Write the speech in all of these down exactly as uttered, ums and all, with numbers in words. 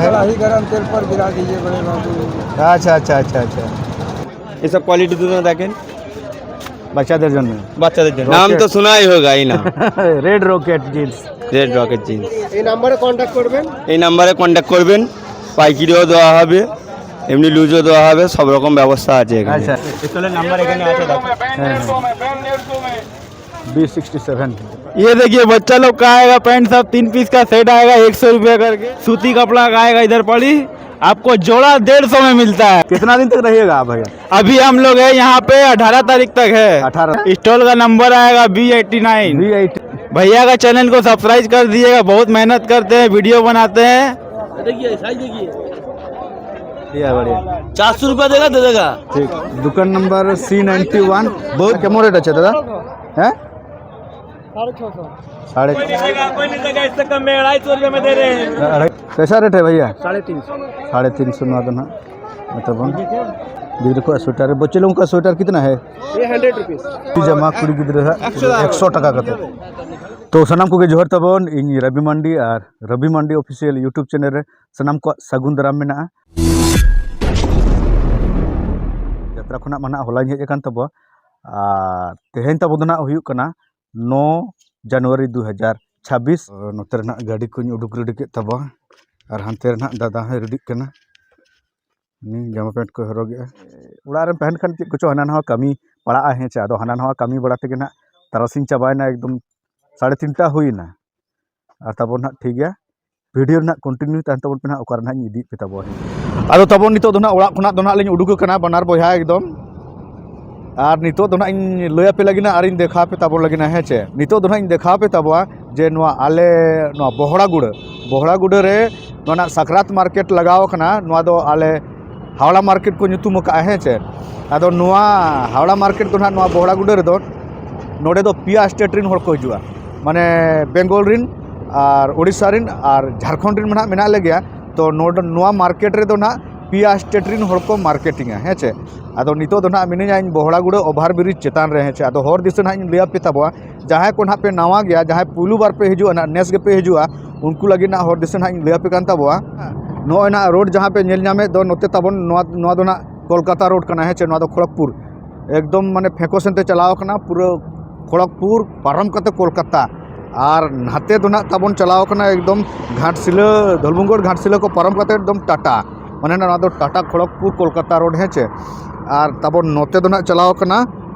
कड़ाही गरम तेल पर गिरा दीजिए बड़े बाबू। আচ্ছা, আচ্ছা, আচ্ছা, আচ্ছা। এই সব কোয়ালিটি দুটো দেখেন। বাচ্চাদের জন্য। বাচ্চাদের জন্য। নাম তো শোনাই হোগা, এই নাম। Red rocket jeans. Red rocket jeans. এই নাম্বারে কন্ট্যাক্ট করবেন। এই নাম্বারে কন্ট্যাক্ট করবেন। পাইকারিও দেওয়া হবে, এমনি লুজও দেওয়া হবে, সব রকম ব্যবস্থা আছে এখানে। আচ্ছা। পিস্তলের নাম্বার এখানে আছে, দেখো। হ্যাঁ, হ্যাঁ। B sixty seven. ये देखिए, बच्चा लोग का आएगा पैंट, सब तीन पीस का सेट आएगा, एक सौ रुपये करके। सूती कपड़ा का आएगा इधर पड़ी, आपको जोड़ा डेढ़ सौ में मिलता है। कितना दिन तक रहिएगा आप भैया? अभी हम लोग है यहाँ पे अठारह तारीख तक है। अठारह। स्टॉल का नंबर आएगा B eighty nine. B eighty. भैया का चैनल को सब्सक्राइब कर दिएगा, बहुत मेहनत करते हैं, वीडियो बनाते हैं। देखिए, साइज देखिए। ये है बढ़िया। चार सौ रुपया देगा, दे देगा। ठीक। दुकान नंबर सी नाइन्टी वन। बहुत कम रेट है दादा, हैं? साढ़े छः सौ। साढ़े कोई नहीं देगा, कोई नहीं देगा, इससे कम में अढ़ाई सौ रुपये में दे रहे हैं। अढ़ाई। कैसा रेट है भैया? साढ़े तीन सौ। साढ़े तीन सौ। ᱱᱚᱣᱟ ᱫᱚ ᱱᱟᱦᱟᱜ ᱛᱟᱵᱚᱱ ᱜᱤᱫᱽᱨᱟᱹ ᱠᱚᱣᱟᱜ ᱥᱩᱭᱮᱴᱟᱨ᱾ ᱵᱚᱪᱪᱟ ᱞᱳᱜᱚᱱ ᱠᱟ ᱥᱩᱭᱮᱴᱟᱨ ᱠᱤᱛᱱᱟ ᱦᱟᱭ? ये हंड्रेड रुपीज। ᱯᱤᱡᱟᱢᱟ ᱠᱩᱲᱤ ᱜᱤᱫᱽᱨᱟᱹ ᱦᱟᱜ ᱮᱠᱥᱚ ᱴᱟᱠᱟ ᱠᱟᱛᱮ᱾ ᱛᱚ ᱥᱟᱱᱟᱢ ᱠᱚᱜᱮ ᱡᱚᱦᱟᱨ ᱛᱟᱵᱚᱱ, ᱤᱧ ᱨᱚᱵᱤ ᱢᱟᱱᱰᱤ ᱟᱨ ᱨᱚᱵᱤ ᱢᱟᱱᱰᱤ ᱚᱯᱷᱤᱥᱤᱭᱟᱞ ᱭᱩᱴᱩᱵᱽ ᱪᱮᱱᱮᱞ ᱨᱮ ᱥᱟᱱᱟᱢ ᱠᱚᱣᱟᱜ ᱥᱟᱹᱜᱩᱱ ᱫᱟᱨᱟᱢ ᱢᱮᱱᱟᱜᱼᱟ᱾ ᱡᱟᱛᱨᱟ ᱠᱷᱚᱱᱟᱜ ᱢᱟ ᱱᱟᱦᱟᱜ ᱦᱚᱞᱟᱧ ᱦᱮᱡ ᱟᱠᱟᱱ ᱛᱟᱵᱚᱱᱟ᱾ ᱟᱨ ᱛᱮᱦᱮᱧ ᱛᱟᱵᱚ ᱫᱚ ᱱᱟᱦᱟᱜ ᱦᱩᱭᱩᱜ ᱠᱟᱱᱟ ᱱᱚ ᱡᱟᱱᱩᱣᱟᱨᱤ ᱫᱩ ᱦᱟᱡᱟᱨ ᱪᱷᱟᱵᱵᱤᱥ᱾ ᱱᱚᱛᱮ ᱨᱮ ᱱᱟᱦᱟᱜ ᱜᱟᱹᱰᱤ ᱠᱚᱧ ᱩᱰᱩᱠ ᱨᱮᱰᱤ ᱠᱮᱫ ᱛᱟᱵᱚᱱᱟ᱾ ᱟᱨ ᱦᱟᱱᱛᱮ ᱨᱮ ᱱᱟᱦᱟᱜ ᱫᱟᱫᱟ ᱦᱚᱸᱭ ᱨᱮᱰᱤᱜ ᱠᱟᱱᱟ᱾ ᱱᱤᱭᱟᱹ ᱡᱟᱢᱟ ᱯᱮᱱᱴ ᱠᱚ ᱦᱚᱨᱚᱜᱮᱜᱼᱟ᱾ ᱚᱲᱟᱜ ᱨᱮᱢ ᱛᱟᱦᱮᱱ ᱠᱷᱟᱱ ᱪᱮᱫ ᱠᱚᱪᱚ ᱦᱟᱱᱟ ᱱᱟᱣᱟ ᱠᱟᱹᱢᱤ ᱯᱟᱲᱟᱜᱼᱟ, ᱦᱮᱸ ᱪᱮ? ᱟᱫᱚ ᱦᱟᱱᱟ ᱱᱟᱣᱟ ᱠᱟᱹᱢᱤ ᱵᱟᱲᱟ ᱛᱮᱜᱮ ᱱᱟᱦᱟᱜ ᱛᱟᱨᱟᱥᱤᱧ ᱪᱟᱵᱟᱭᱮᱱᱟ, ᱮᱠᱫᱚᱢ ᱥᱟᱲᱮ ᱛᱤᱱᱴᱟ ᱦᱩᱭᱮᱱᱟ᱾ ᱟᱨ ᱛᱟᱵᱚᱱ ᱱᱟᱦᱟᱜ ᱴᱷᱤᱠ ᱜᱮᱭᱟ, ᱵᱷᱤᱰᱤᱭᱳ ᱨᱮ ᱱᱟᱦᱟᱜ ᱠᱚᱱᱴᱤᱱᱤᱭᱩ ᱛᱟᱦᱮᱱ ᱛᱟᱵᱚᱱ ᱯᱮ ᱱᱟᱦᱟᱜ, ᱚᱠᱟ ᱨᱮ ᱱᱟᱦᱟᱜ ᱤᱧ ᱤᱫᱤᱭᱮᱫ ᱯᱮ ᱛᱟᱵᱚᱱᱟ᱾ ᱟᱫᱚ ᱛᱟᱵᱚᱱ ᱱᱤᱛᱚᱜ ᱫᱚ ᱱᱟᱦᱟᱜ ᱚᱲᱟᱜ ᱠᱷᱚᱱᱟᱜ ᱫᱚ ᱱᱟᱦᱟᱜ ᱞᱤᱧ ᱩᱰᱩᱠ ᱟᱠᱟᱱᱟ, ᱵᱟᱱᱟᱨ ᱵᱚᱭᱦᱟ ᱮᱠᱫᱚᱢ᱾ ᱟᱨ ᱱᱤᱛᱚᱜ ᱫᱚ ᱱᱟᱦᱟᱜ ᱤᱧ ᱞᱟᱹᱭ ᱟᱯᱮ ᱞᱟᱹᱜᱤᱫ ᱟᱨ ᱤᱧ ᱫᱮᱠᱷᱟᱣ ᱯᱮ ᱛᱟᱵᱚᱱ ᱞᱟᱹᱜᱤᱫ, ᱦᱮᱸ ᱪᱮ? ᱱᱤᱛᱚᱜ ᱫᱚ ᱱᱟᱦᱟᱜ ᱤᱧ ᱫᱮᱠᱷᱟᱣ ᱯᱮ ᱛᱟᱵᱚᱱᱟ ᱡᱮ ᱱᱚᱣᱟ ᱟᱞᱮ ᱱᱚᱣᱟ ᱵᱚᱦᱲᱟᱜᱩᱲᱟᱹ, ᱵᱚᱦᱲᱟᱜᱩᱲᱟᱹ ᱨᱮ ᱱᱚᱣᱟ ᱱᱟᱜ ᱥᱟᱠᱨᱟᱛ ᱢᱟᱨᱠᱮᱴ ᱞᱟᱜᱟᱣ ᱟᱠᱟᱱᱟ, ᱱᱚᱣᱟ ᱫᱚ ᱟᱞᱮ ᱦᱟᱣᱲᱟ ᱢᱟᱨᱠᱮᱴ ᱠᱚ ᱧᱩᱛᱩᱢ ᱟᱠᱟᱫᱼᱟ, ᱦᱮᱸ ᱪᱮ? ᱟᱫᱚ ᱱᱚᱣᱟ ᱦᱟᱣᱲᱟ ᱢᱟᱨᱠᱮᱴ ᱫᱚ ᱱᱟᱦᱟᱜ ᱱᱚᱣᱟ ᱵᱚᱦᱲᱟᱜᱩᱲᱟᱹ ᱨᱮᱫᱚ ᱱᱚᱰᱮ ᱫᱚ ᱯᱮᱭᱟ ᱥᱴᱮᱴ ᱨᱮᱱ ᱦᱚᱲ ᱠᱚ ᱦᱤᱡᱩᱜᱼᱟ, ᱢᱟᱱᱮ ᱵᱮᱝᱜᱚᱞ ᱨᱮᱱ ᱟᱨ ᱳᱰᱤᱥᱟ ᱨᱮᱱ ᱟᱨ ᱡᱷᱟᱲᱠᱷᱚᱸᱰ ᱨᱮᱱ ᱢᱟ ᱱᱟᱦᱟᱜ ᱢᱮᱱᱟᱜ ᱞᱮᱜᱮᱭᱟ᱾ ᱛᱚ ᱱᱚᱰᱮ ᱱᱚᱣᱟ ᱢᱟᱨᱠᱮᱴ ᱨᱮᱫᱚ ᱱᱟᱦᱟᱜ ᱯᱮᱭᱟ ᱥᱴᱮᱴ ᱨᱮᱱ ᱦᱚᱲ ᱠᱚ ᱢᱟᱨᱠᱮᱴᱤᱝᱟ, ᱦᱮᱸ ᱪᱮ? ᱟᱫᱚ ᱱᱤᱛᱚᱜ ᱫᱚ ᱱᱟᱦᱟᱜ ᱢᱤᱱᱟᱹᱧᱟ ᱤᱧ ᱵᱚᱦᱲᱟᱜᱩᱲᱟᱹ ᱳᱵᱷᱟᱨ ᱵᱨᱤᱡᱽ ᱪᱮᱛᱟᱱ ᱨᱮ, ᱦᱮᱸ ᱪᱮ? ᱟᱫᱚ ᱦᱚᱨ ᱫᱤᱥᱟᱹ ᱱᱟᱦᱟᱜ ᱤᱧ ᱞᱟᱹᱭ ᱟᱯᱮ ᱛᱟᱵᱚᱱᱟ᱾ ᱡᱟᱦᱟᱸᱭ ᱠᱚ ᱱᱟᱦᱟᱜ ᱯᱮ ᱱᱟᱣᱟ ᱜᱮᱭᱟ, ᱡᱟᱦᱟᱸᱭ ᱯᱩᱭᱞᱩ ᱵᱟᱨ ᱯᱮ ᱦᱤᱡᱩᱜᱼᱟ ᱱᱟᱦᱟᱜ, ᱱᱮᱥ ᱜᱮᱯᱮ ᱦᱤᱡᱩᱜᱼᱟ, ᱩᱱᱠᱩ ᱞᱟᱹᱜᱤᱫ ᱱᱟᱜ ᱦᱚᱨ ᱫᱤᱥᱟᱹ ᱱᱟᱜ ᱤᱧ ᱞᱟᱹᱭ ᱟᱯᱮ ᱠᱟᱱ ᱛᱟᱵᱚᱣᱟ᱾ ᱱᱚᱜᱼᱚᱭ ᱱᱟᱜ ᱨᱳᱰ ᱡᱟᱦᱟᱸ ᱯᱮ ᱧᱮᱞ ᱧᱟᱢᱮᱫ ᱫᱚ, ᱱᱚᱛᱮ ᱛᱟᱵᱚᱱ ᱱᱚᱣᱟ, ᱱᱚᱣᱟ ᱫᱚ ᱱᱟᱜ ᱠᱳᱞᱠᱟᱛᱟ ᱨᱳᱰ ᱠᱟᱱᱟ, ᱦᱮᱸ ᱪᱮ? ᱱᱚᱣᱟ ᱫᱚ ᱠᱷᱚᱲᱚᱜᱽᱯᱩᱨ, ᱮᱠᱫᱚᱢ ᱢᱟᱱᱮ ᱯᱷᱮᱸᱠᱚ ᱥᱮᱱ ᱛᱮ ᱪᱟᱞᱟᱣ ᱠᱟᱱᱟ, ᱯᱩᱨᱟᱹ ᱠᱷᱚᱲᱚᱜᱽᱯᱩᱨ ᱯᱟᱨᱚᱢ ᱠᱟᱛᱮ ᱠᱳᱞᱠᱟᱛᱟ᱾ ᱟᱨ ᱱᱟᱛᱮ ᱫᱚ ᱱᱟᱜ ᱛᱟᱵᱚᱱ ᱪᱟᱞᱟᱣ ᱠᱟᱱᱟ ᱮᱠᱫᱚᱢ ᱜᱷᱟᱴᱥᱤᱞᱟᱹ, ᱫᱷᱚᱞᱵᱷᱩᱢᱜᱚᱲ ᱜᱷᱟᱴᱥᱤᱞᱟᱹ ᱠᱚ ᱯᱟᱨᱚᱢ ᱠᱟᱛᱮ ᱮᱠᱫᱚᱢ ᱴᱟᱴᱟ, ᱢᱟᱱᱮ ᱱᱚᱣᱟ ᱫᱚ ᱴᱟᱴᱟ ᱠᱷᱚᱲᱚᱜᱽᱯᱩᱨ ᱠᱳᱞᱠᱟᱛᱟ ᱨᱳᱰ, ᱦᱮᱸ ᱪᱮ? ᱟᱨ ᱛᱟᱵᱚᱱ ᱱᱚᱛᱮ ᱫᱚ ᱱᱟᱜ ᱪᱟᱞᱟᱣ ᱠᱟᱱᱟ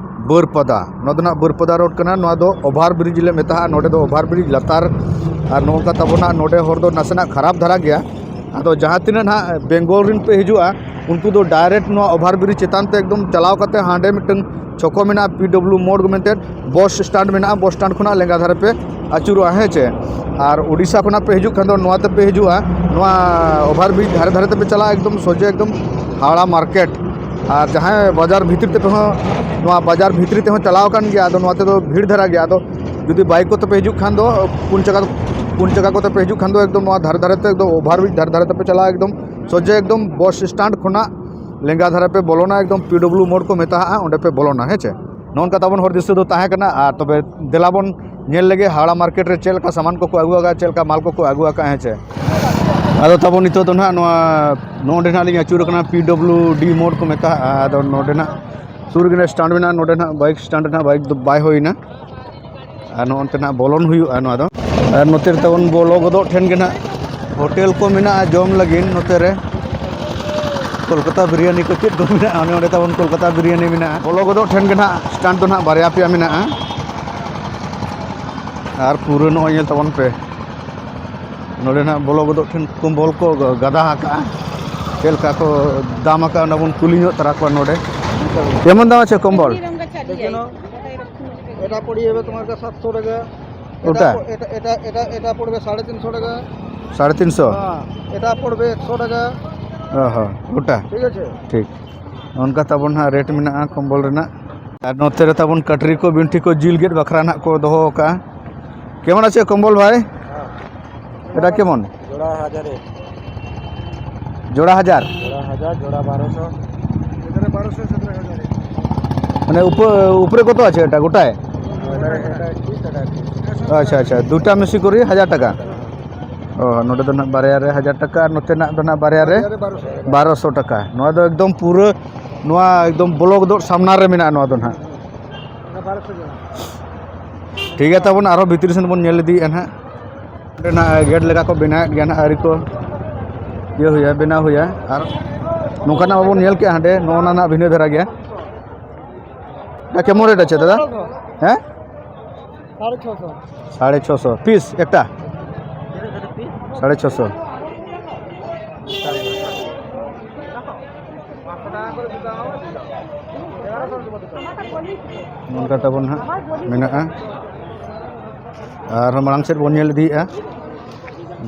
ᱵᱟᱹᱨᱯᱟᱫᱟ᱾ ᱱᱚᱣᱟ ᱫᱚ ᱱᱟᱜ ᱵᱟᱹᱨᱯᱟᱫᱟ ᱨᱳᱰ ᱠᱟᱱᱟ᱾ ᱱᱚᱣᱟ ᱫᱚ ᱳᱵᱷᱟᱨ ᱵᱨᱤᱡᱽ ᱞᱮ ᱢᱮᱛᱟᱜᱼᱟ᱾ ᱱᱚᱰᱮ ᱫᱚ ᱳᱵᱷᱟᱨ ᱵᱨᱤᱡᱽ ᱞᱟᱛᱟᱨ, ᱟᱨ ᱱᱚᱝᱠᱟ ᱛᱟᱵᱚᱱ ᱱᱟᱜ ᱱᱚᱰᱮ ᱦᱚᱨ ᱫᱚ ᱱᱟᱥᱮᱱᱟᱜ ᱠᱷᱟᱨᱟᱯ ᱫᱷᱟᱨᱟ ᱜᱮᱭᱟ᱾ ᱟᱫᱚ ᱡᱟᱦᱟᱸ ᱛᱤᱱᱟᱹᱜ ᱱᱟᱜ ᱵᱮᱝᱜᱚᱞ ᱨᱮᱱ ᱯᱮ ᱦᱤᱡᱩᱜᱼᱟ, ᱩᱱᱠᱩ ᱫᱚ ᱰᱟᱭᱨᱮᱠᱴ ᱱᱚᱣᱟ ᱳᱵᱷᱟᱨ ᱵᱨᱤᱡᱽ ᱪᱮᱛᱟᱱ ᱛᱮ ᱮᱠᱫᱚᱢ ᱪᱟᱞᱟᱣ ᱠᱟᱛᱮ ᱦᱟᱸᱰᱮ ᱢᱤᱫᱴᱟᱝ ᱪᱷᱚᱠᱚ ᱢᱮᱱᱟᱜᱼᱟ, ᱯᱤ ᱰᱚᱵᱞᱤᱭᱩ ᱢᱳᱲ ᱢᱮᱱᱛᱮ ᱵᱚᱥ ᱥᱴᱮᱱᱰ ᱢᱮᱱᱟᱜᱼᱟ᱾ ᱵᱚᱥ ᱥᱴᱮᱱᱰ ᱠᱷᱚᱱᱟᱜ ᱞᱮᱸᱜᱟ ᱫᱷᱟᱨᱮ ᱯᱮ ᱟᱹᱪᱩᱨᱚᱜᱼᱟ, ᱦᱮᱸ ᱪᱮ? ᱟᱨ ᱩᱰᱤᱥᱟ ᱠᱷᱚᱱᱟᱜ ᱯᱮ ᱦᱤᱡᱩᱜ ᱠᱷᱟᱱ ᱫᱚ ᱱᱚᱣᱟ ᱛᱮᱯᱮ ᱦᱤᱡᱩᱜᱼᱟ, ᱱᱚᱣᱟ ᱳᱵᱷᱟᱨ ᱵᱨᱤᱡᱽ ᱫᱷᱟᱨᱮ ᱫᱷᱟᱨᱮ ᱛᱮᱯᱮ ᱪᱟᱞᱟᱜᱼᱟ, ᱮᱠᱫᱚᱢ ᱥᱚᱡᱷᱮ ᱮᱠᱫᱚᱢ ᱦᱟᱣᱲᱟ ᱢᱟᱨᱠᱮᱴ᱾ ᱟᱨ ᱡᱟᱦᱟᱸᱭ ᱵᱟᱡᱟᱨ ᱵᱷᱤᱛᱤᱨ ᱛᱮᱯᱮ ᱦᱚᱸ, ᱱᱚᱣᱟ ᱵᱟᱡᱟᱨ ᱵᱷᱤᱛᱨᱤ ᱛᱮᱦᱚᱸ ᱪᱟᱞᱟᱣ ᱟᱠᱟᱱ ᱜᱮᱭᱟ, ᱟᱫᱚ ᱱᱚᱣᱟ ᱛᱮᱫᱚ ᱵᱷᱤᱲ ᱫᱷᱟᱨᱟ ᱜᱮᱭᱟ᱾ ᱟᱫᱚ ᱡᱩᱫᱤ ᱵᱟᱭᱤᱠ ᱠᱚᱛᱮ ᱯᱮ ᱦᱤᱡᱩᱜ ᱠᱷᱟᱱ ᱫᱚ ᱯᱩᱱ ᱪᱟᱠᱟ, ᱯᱩᱱ ᱪᱟᱠᱟ ᱠᱚᱛᱮ ᱯᱮ ᱦᱤᱡᱩᱜ ᱠᱷᱟᱱ ᱫᱚ ᱮᱠᱫᱚᱢ ᱱᱚᱣᱟ ᱫᱷᱟᱨᱮ ᱫᱷᱟᱨᱮ ᱛᱮ, ᱮᱠᱫᱚᱢ ᱳᱵᱷᱟᱨ ᱵᱨᱤᱡᱽ ᱫᱷᱟᱨᱮ ᱫᱷᱟᱨᱮ ᱛᱮᱯᱮ ᱪᱟᱞᱟᱜᱼᱟ, ᱮᱠᱫᱚᱢ ᱥᱚᱡᱷᱮ ᱮᱠᱫᱚᱢ ᱵᱚᱥ ᱥᱴᱮᱱᱰ ᱠᱷᱚᱱᱟᱜ ᱞᱮᱸᱜᱟ ᱫᱷᱟᱨᱮ ᱯᱮ ᱵᱚᱞᱚᱱᱟ, ᱮᱠᱫᱚᱢ ᱯᱤ ᱰᱚᱵᱞᱤᱭᱩ ᱢᱳᱲ ᱠᱚ ᱢᱮᱛᱟᱜᱼᱟ, ᱚᱸᱰᱮ ᱯᱮ ᱵᱚᱞᱚᱱᱟ, ᱦᱮᱸ ᱪᱮ? ᱱᱚᱜᱼᱚ ᱱᱚᱝᱠᱟ ᱛᱟᱵᱚᱱ ᱦᱚᱨ ᱫᱤᱥᱟᱹ ᱫᱚ ᱛᱟᱦᱮᱸ ᱠᱟᱱᱟ᱾ ᱟᱨ ᱛᱚᱵᱮ ᱫᱮᱞᱟ ᱵᱚᱱ ᱧᱮᱞ ᱞᱮᱜᱮ ᱦᱟᱣᱲᱟ ᱢᱟᱨᱠᱮᱴ ᱨᱮ ᱪᱮᱫ ᱞᱮᱠᱟ ᱥᱟᱢᱟᱱ ᱠᱚᱠᱚ ᱟᱹᱜᱩ ᱟᱠᱟᱫᱼᱟ, ᱪᱮᱫ ᱞᱮᱠᱟ ᱢᱟᱞ ᱠᱚᱠᱚ ᱟᱹᱜᱩ ᱟᱠᱟᱫᱼᱟ, ᱦᱮᱸ ᱪᱮ? ᱟᱫᱚ ᱛᱟᱵᱚᱱ ᱱᱤᱛᱚᱜ ᱫᱚ ᱱᱟᱦᱟᱜ ᱱᱚᱣᱟ, ᱱᱚᱜᱼᱚ ᱱᱚᱰᱮ ᱱᱟᱦᱟᱜ ᱞᱤᱧ ᱟᱹᱪᱩᱨ ᱟᱠᱟᱱᱟ, ᱯᱤ ᱰᱚᱵᱞᱤᱭᱩ ᱰᱤ ᱢᱳᱲ ᱠᱚ ᱢᱮᱛᱟᱜᱼᱟ᱾ ᱟᱫᱚ ᱱᱚᱰᱮ ᱱᱟᱦᱟᱜ ᱥᱩᱨ ᱨᱮᱜᱮ ᱱᱟᱦᱟᱜ ᱥᱴᱮᱱᱰ ᱢᱮᱱᱟᱜᱼᱟ, ᱱᱚᱰᱮ ᱱᱟᱦᱟᱜ ᱵᱟᱭᱤᱠ ᱥᱴᱮᱱᱰ ᱨᱮ ᱱᱟᱦᱟᱜ ᱵᱟᱭᱤᱠ ᱫᱚ ᱵᱟᱭ ᱦᱩᱭᱱᱟ᱾ ᱟᱨ ᱱᱚᱜᱼᱚ ᱱᱚᱛᱮ ᱱᱟᱦᱟᱜ ᱵᱚᱞᱚᱱ ᱦᱩᱭᱩᱜᱼᱟ ᱱᱚᱣᱟ ᱫᱚ᱾ ᱟᱨ ᱱᱚᱛᱮ ᱨᱮ ᱛᱟᱵᱚᱱ ᱵᱚᱞᱚ ᱜᱚᱫᱚᱜ ᱴᱷᱮᱱ ᱜᱮ ᱱᱟᱦᱟᱜ ᱦᱳᱴᱮᱞ ᱠᱚ ᱢᱮᱱᱟᱜᱼᱟ ᱡᱚᱢ ᱞᱟᱹᱜᱤᱫ ᱱᱚᱛᱮ ᱨᱮ᱾ ᱠᱳᱞᱠᱟᱛᱟ ᱵᱤᱨᱭᱟᱱᱤ ᱠᱚ ᱪᱮᱫ ᱠᱚ ᱢᱮᱱᱟᱜᱼᱟ, ᱚᱱᱮ ᱚᱸᱰᱮ ᱛᱟᱵᱚᱱ ᱠᱳᱞᱠᱟᱛᱟ ᱵᱤᱨᱭᱟᱱᱤ ᱢᱮᱱᱟᱜᱼᱟ᱾ ᱵᱚᱞᱚ ᱜᱚᱫᱚᱜ ᱴᱷᱮᱱ ᱜᱮ ᱱᱟᱦᱟᱜ ᱥᱴᱮᱱᱰ ᱫᱚ ᱱᱟᱦᱟᱜ ᱵᱟᱨᱭᱟ ᱯᱮᱭᱟ ᱢᱮᱱᱟᱜᱼᱟ᱾ ᱟᱨ ᱯᱩᱨᱟᱹ ᱱᱚᱜᱼᱚᱭ ᱧᱮᱞ ᱛᱟᱵᱚᱱ ᱯᱮ, ᱱᱚᱰᱮ ᱱᱟᱦᱟᱜ ᱵᱚᱞᱚ ᱜᱚᱫᱚᱜ ᱴᱷᱮᱱ ᱠᱚᱢᱵᱚᱞ ᱠᱚ ᱜᱟᱫᱟ ᱟᱠᱟᱜᱼᱟ᱾ ᱪᱮᱫ ᱞᱮᱠᱟ ᱠᱚ ᱫᱟᱢ ᱟᱠᱟᱜᱼᱟ, ᱚᱱᱟ ᱵᱚᱱ ᱠᱩᱞᱤ ᱧᱚᱜ ᱛᱟᱨᱟ ᱠᱚᱣᱟ ᱱᱚᱰᱮ᱾ কেমন দাম আছে কম্বল? এটা পড়ে যাবে তোমার কাছে সাতশো টাকা। এটা ওটা? প-, এটা, এটা, এটা, এটা পড়বে সাড়ে তিনশো টাকা। সাড়ে তিনশো? হ্যাঁ, এটা পড়বে একশো টাকা। ᱚ ᱦᱚᱸ, ᱜᱚᱴᱟ? ঠিক আছে। ᱴᱷᱤᱠ᱾ ᱚᱱᱠᱟ ᱛᱟᱵᱚᱱ ᱦᱟᱸᱜ ᱨᱮᱴ ᱢᱮᱱᱟᱜᱼᱟ ᱠᱚᱢᱵᱚᱞ ᱨᱮᱱᱟᱜ᱾ ᱟᱨ ᱱᱚᱛᱮ ᱨᱮ ᱛᱟᱵᱚᱱ ᱠᱟᱴᱨᱤ ᱠᱚ, ᱵᱤᱱᱴᱷᱤ ᱠᱚ, ᱡᱤᱞ ᱜᱮᱫ ᱵᱟᱠᱷᱨᱟ ᱱᱟᱜ ᱠᱚ ᱫᱚᱦᱚ ᱟᱠᱟᱜᱼᱟ᱾ কেমন আছে কম্বল ভাই? এটা কেমন? জোড়া হাজারে। জোড়া হাজার? জোড়া হাজার, জোড়া বারোশো। মানে উপরে, উপরে কত আছে এটা গোটায়? এটা, এটা এক পিস, এটা এক পিস। আচ্ছা, আচ্ছা, দুটা মিশি করি হাজার টাকা। ᱚ, ᱱᱚᱰᱮ ᱫᱚ ᱱᱟᱦᱟᱜ ᱵᱟᱨᱭᱟ ᱨᱮ ᱦᱟᱡᱟᱨ ᱴᱟᱠᱟ ᱟᱨ ᱱᱚᱛᱮᱱᱟᱜ ᱫᱚ ᱱᱟᱦᱟᱜ ᱵᱟᱨᱭᱟ ᱨᱮ ᱵᱟᱨᱭᱟ ᱨᱮ ᱵᱟᱨᱚᱥᱚ ᱴᱟᱠᱟ᱾ ᱵᱟᱨᱚᱥᱚ ᱴᱟᱠᱟ᱾ ᱱᱚᱣᱟ ᱫᱚ ᱮᱠᱫᱚᱢ ᱯᱩᱨᱟᱹ, ᱱᱚᱣᱟ ᱮᱠᱫᱚᱢ ᱵᱞᱚᱠ ᱫᱚ ᱥᱟᱢᱱᱟ ᱨᱮ ᱢᱮᱱᱟᱜᱼᱟ ᱱᱚᱣᱟ ᱫᱚ ᱱᱟᱦᱟᱜ᱾ ᱚᱱᱟ ᱵᱟᱨᱚᱥᱚ ᱡᱟᱭᱜᱟ᱾ ᱴᱷᱤᱠ ᱜᱮᱭᱟ, ᱛᱟᱵᱚᱱ ᱟᱨᱦᱚᱸ ᱵᱷᱤᱛᱨᱤ ᱥᱮᱱ ᱵᱚᱱ ᱧᱮᱞ ᱤᱫᱤᱭᱮᱫᱼᱟ ᱱᱟᱦᱟᱜ᱾ ᱚᱸᱰᱮ ᱱᱟᱦᱟᱜ ᱜᱮᱴ ᱞᱮᱠᱟ ᱠᱚ ᱵᱮᱱᱟᱣᱮᱫ ᱜᱮᱭᱟ ᱱᱟᱦᱟᱜ, ᱟᱹᱣᱨᱤ ᱠᱚ ᱤᱭᱟᱹ ᱦᱩᱭᱟ, ᱵᱮᱱᱟᱣ ᱦᱩᱭᱟ᱾ ᱟᱨ ᱱᱚᱝᱠᱟᱱᱟᱜ ᱢᱟᱵᱚᱱ ᱧᱮᱞ ᱠᱮᱜᱼᱟ ᱦᱟᱸᱰᱮ, ᱱᱚᱜᱼᱚ ᱱᱟ ᱱᱟᱦᱟᱜ ᱵᱷᱤᱱᱟᱹ ᱫᱷᱟᱨᱟ ᱜᱮᱭᱟ᱾ এটা কেমন রেট আছে দাদা? হ্যাঁ, সাড়ে ছশো। সাড়ে ছশো পিস একটা। সাড়ে ছশো। ᱚᱱᱠᱟ ᱛᱟᱵᱚᱱ ᱦᱟᱸᱜ ᱢᱮᱱᱟᱜᱼᱟ᱾ ᱟᱨᱦᱚᱸ ᱢᱟᱲᱟᱝ ᱥᱮᱫ ᱵᱚᱱ ᱧᱮᱞ ᱤᱫᱤᱭᱮᱫᱼᱟ᱾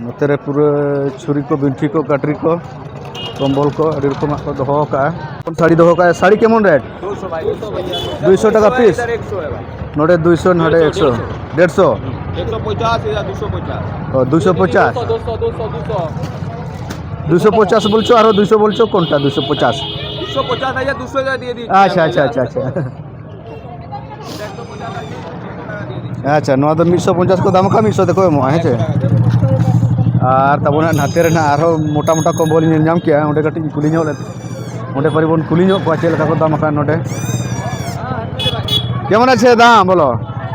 ᱱᱚᱛᱮ ᱨᱮ ᱯᱩᱨᱟᱹ ᱪᱷᱩᱨᱤ ᱠᱚ, ᱵᱤᱱᱴᱷᱤ ᱠᱚ, ᱠᱟᱴᱨᱤ ᱠᱚ, ᱠᱚᱢᱵᱚᱞ ᱠᱚ ᱟᱹᱰᱤ ᱨᱚᱠᱚᱢᱟᱜ ᱠᱚ ᱫᱚᱦᱚ ᱟᱠᱟᱫᱼᱟ᱾ ᱥᱟᱹᱲᱤ ᱫᱚᱦᱚ ᱠᱟᱜᱼᱟ, ᱥᱟᱹᱲᱤ ᱠᱮᱢᱚᱱ ᱨᱮᱴ? ᱫᱩᱥᱚ ᱵᱷᱟᱭ, ᱫᱩᱥᱚ ᱵᱷᱟᱭ᱾ ᱫᱩᱭᱥᱚ ᱴᱟᱠᱟ ᱯᱤᱥ? ᱮᱠᱥᱚ ᱦᱮ ᱵᱷᱟᱭ᱾ ᱱᱚᱰᱮ ᱫᱩᱭᱥᱚ, ᱱᱚᱰᱮ ᱮᱠᱥᱚ᱾ ᱰᱮᱲᱥᱚ? ᱮᱠᱥᱚ ᱯᱚᱧᱪᱟᱥ ᱭᱟ ᱫᱩᱥᱚ ᱯᱚᱧᱪᱟᱥ᱾ ᱚ, ᱫᱩᱭᱥᱚ ᱯᱚᱧᱪᱟᱥ? ᱫᱩᱥᱚ, ᱫᱩᱥᱚ, ᱫᱩᱥᱚ᱾ ᱫᱩᱭᱥᱚ ᱯᱚᱧᱪᱟᱥ ᱵᱚᱞᱪᱚ, ᱟᱨᱚ ᱫᱩᱭᱥᱚ ᱵᱚᱞᱪᱚ, ᱠᱚᱱᱴᱟ ᱫᱩᱭᱥᱚ ᱯᱚᱧᱪᱟᱥ? ᱫᱩᱥᱚ ᱯᱚᱧᱪᱟᱥ ᱦᱟᱡᱟᱨ ᱫᱩᱥᱚ ᱦᱟᱡᱟᱨ ᱫᱤᱭᱮ ᱫᱤ᱾ ᱟᱪᱪᱷᱟ, ᱟᱪᱪᱷᱟ, ᱟᱪᱪᱷᱟ, ᱟᱪᱪᱷᱟ᱾ ᱟᱪᱪᱷᱟ, ᱱᱚᱣᱟ ᱫᱚ ᱢᱤᱫᱥᱚ ᱯᱚᱧᱪᱟᱥ ᱠᱚ ᱫᱟᱢ ᱟᱠᱟᱫ, ᱢᱤᱫᱥᱚ ᱛᱮᱠᱚ ᱮᱢᱚᱜᱼᱟ, ᱦᱮᱸ ᱪᱮ? ᱟᱨ ᱛᱟᱵᱚᱱ ᱦᱟᱸᱜ ᱱᱟᱛᱮ ᱨᱮ ᱱᱟᱜ ᱟᱨᱦᱚᱸ ᱢᱚᱴᱟ ᱢᱚᱴᱟ ᱠᱚᱢᱵᱚᱞ ᱧᱮᱞ ᱧᱟᱢ ᱠᱮᱜᱼᱟ, ᱚᱸᱰᱮ ᱠᱟᱹᱴᱤᱡ ᱤᱧ ᱠᱩᱞᱤ ᱧᱚᱜ ᱞᱮᱫ, ᱚᱸᱰᱮ ᱯᱟᱨᱤ ᱵᱚᱱ ᱠᱩᱞᱤ ᱧᱚᱜ ᱠᱚᱣᱟ ᱪᱮᱫ ᱞᱮᱠᱟ ᱠᱚ ᱫᱟᱢ ᱟᱠᱟᱫ ᱱᱚᱰᱮ᱾ কেমন আছে দাম বলো?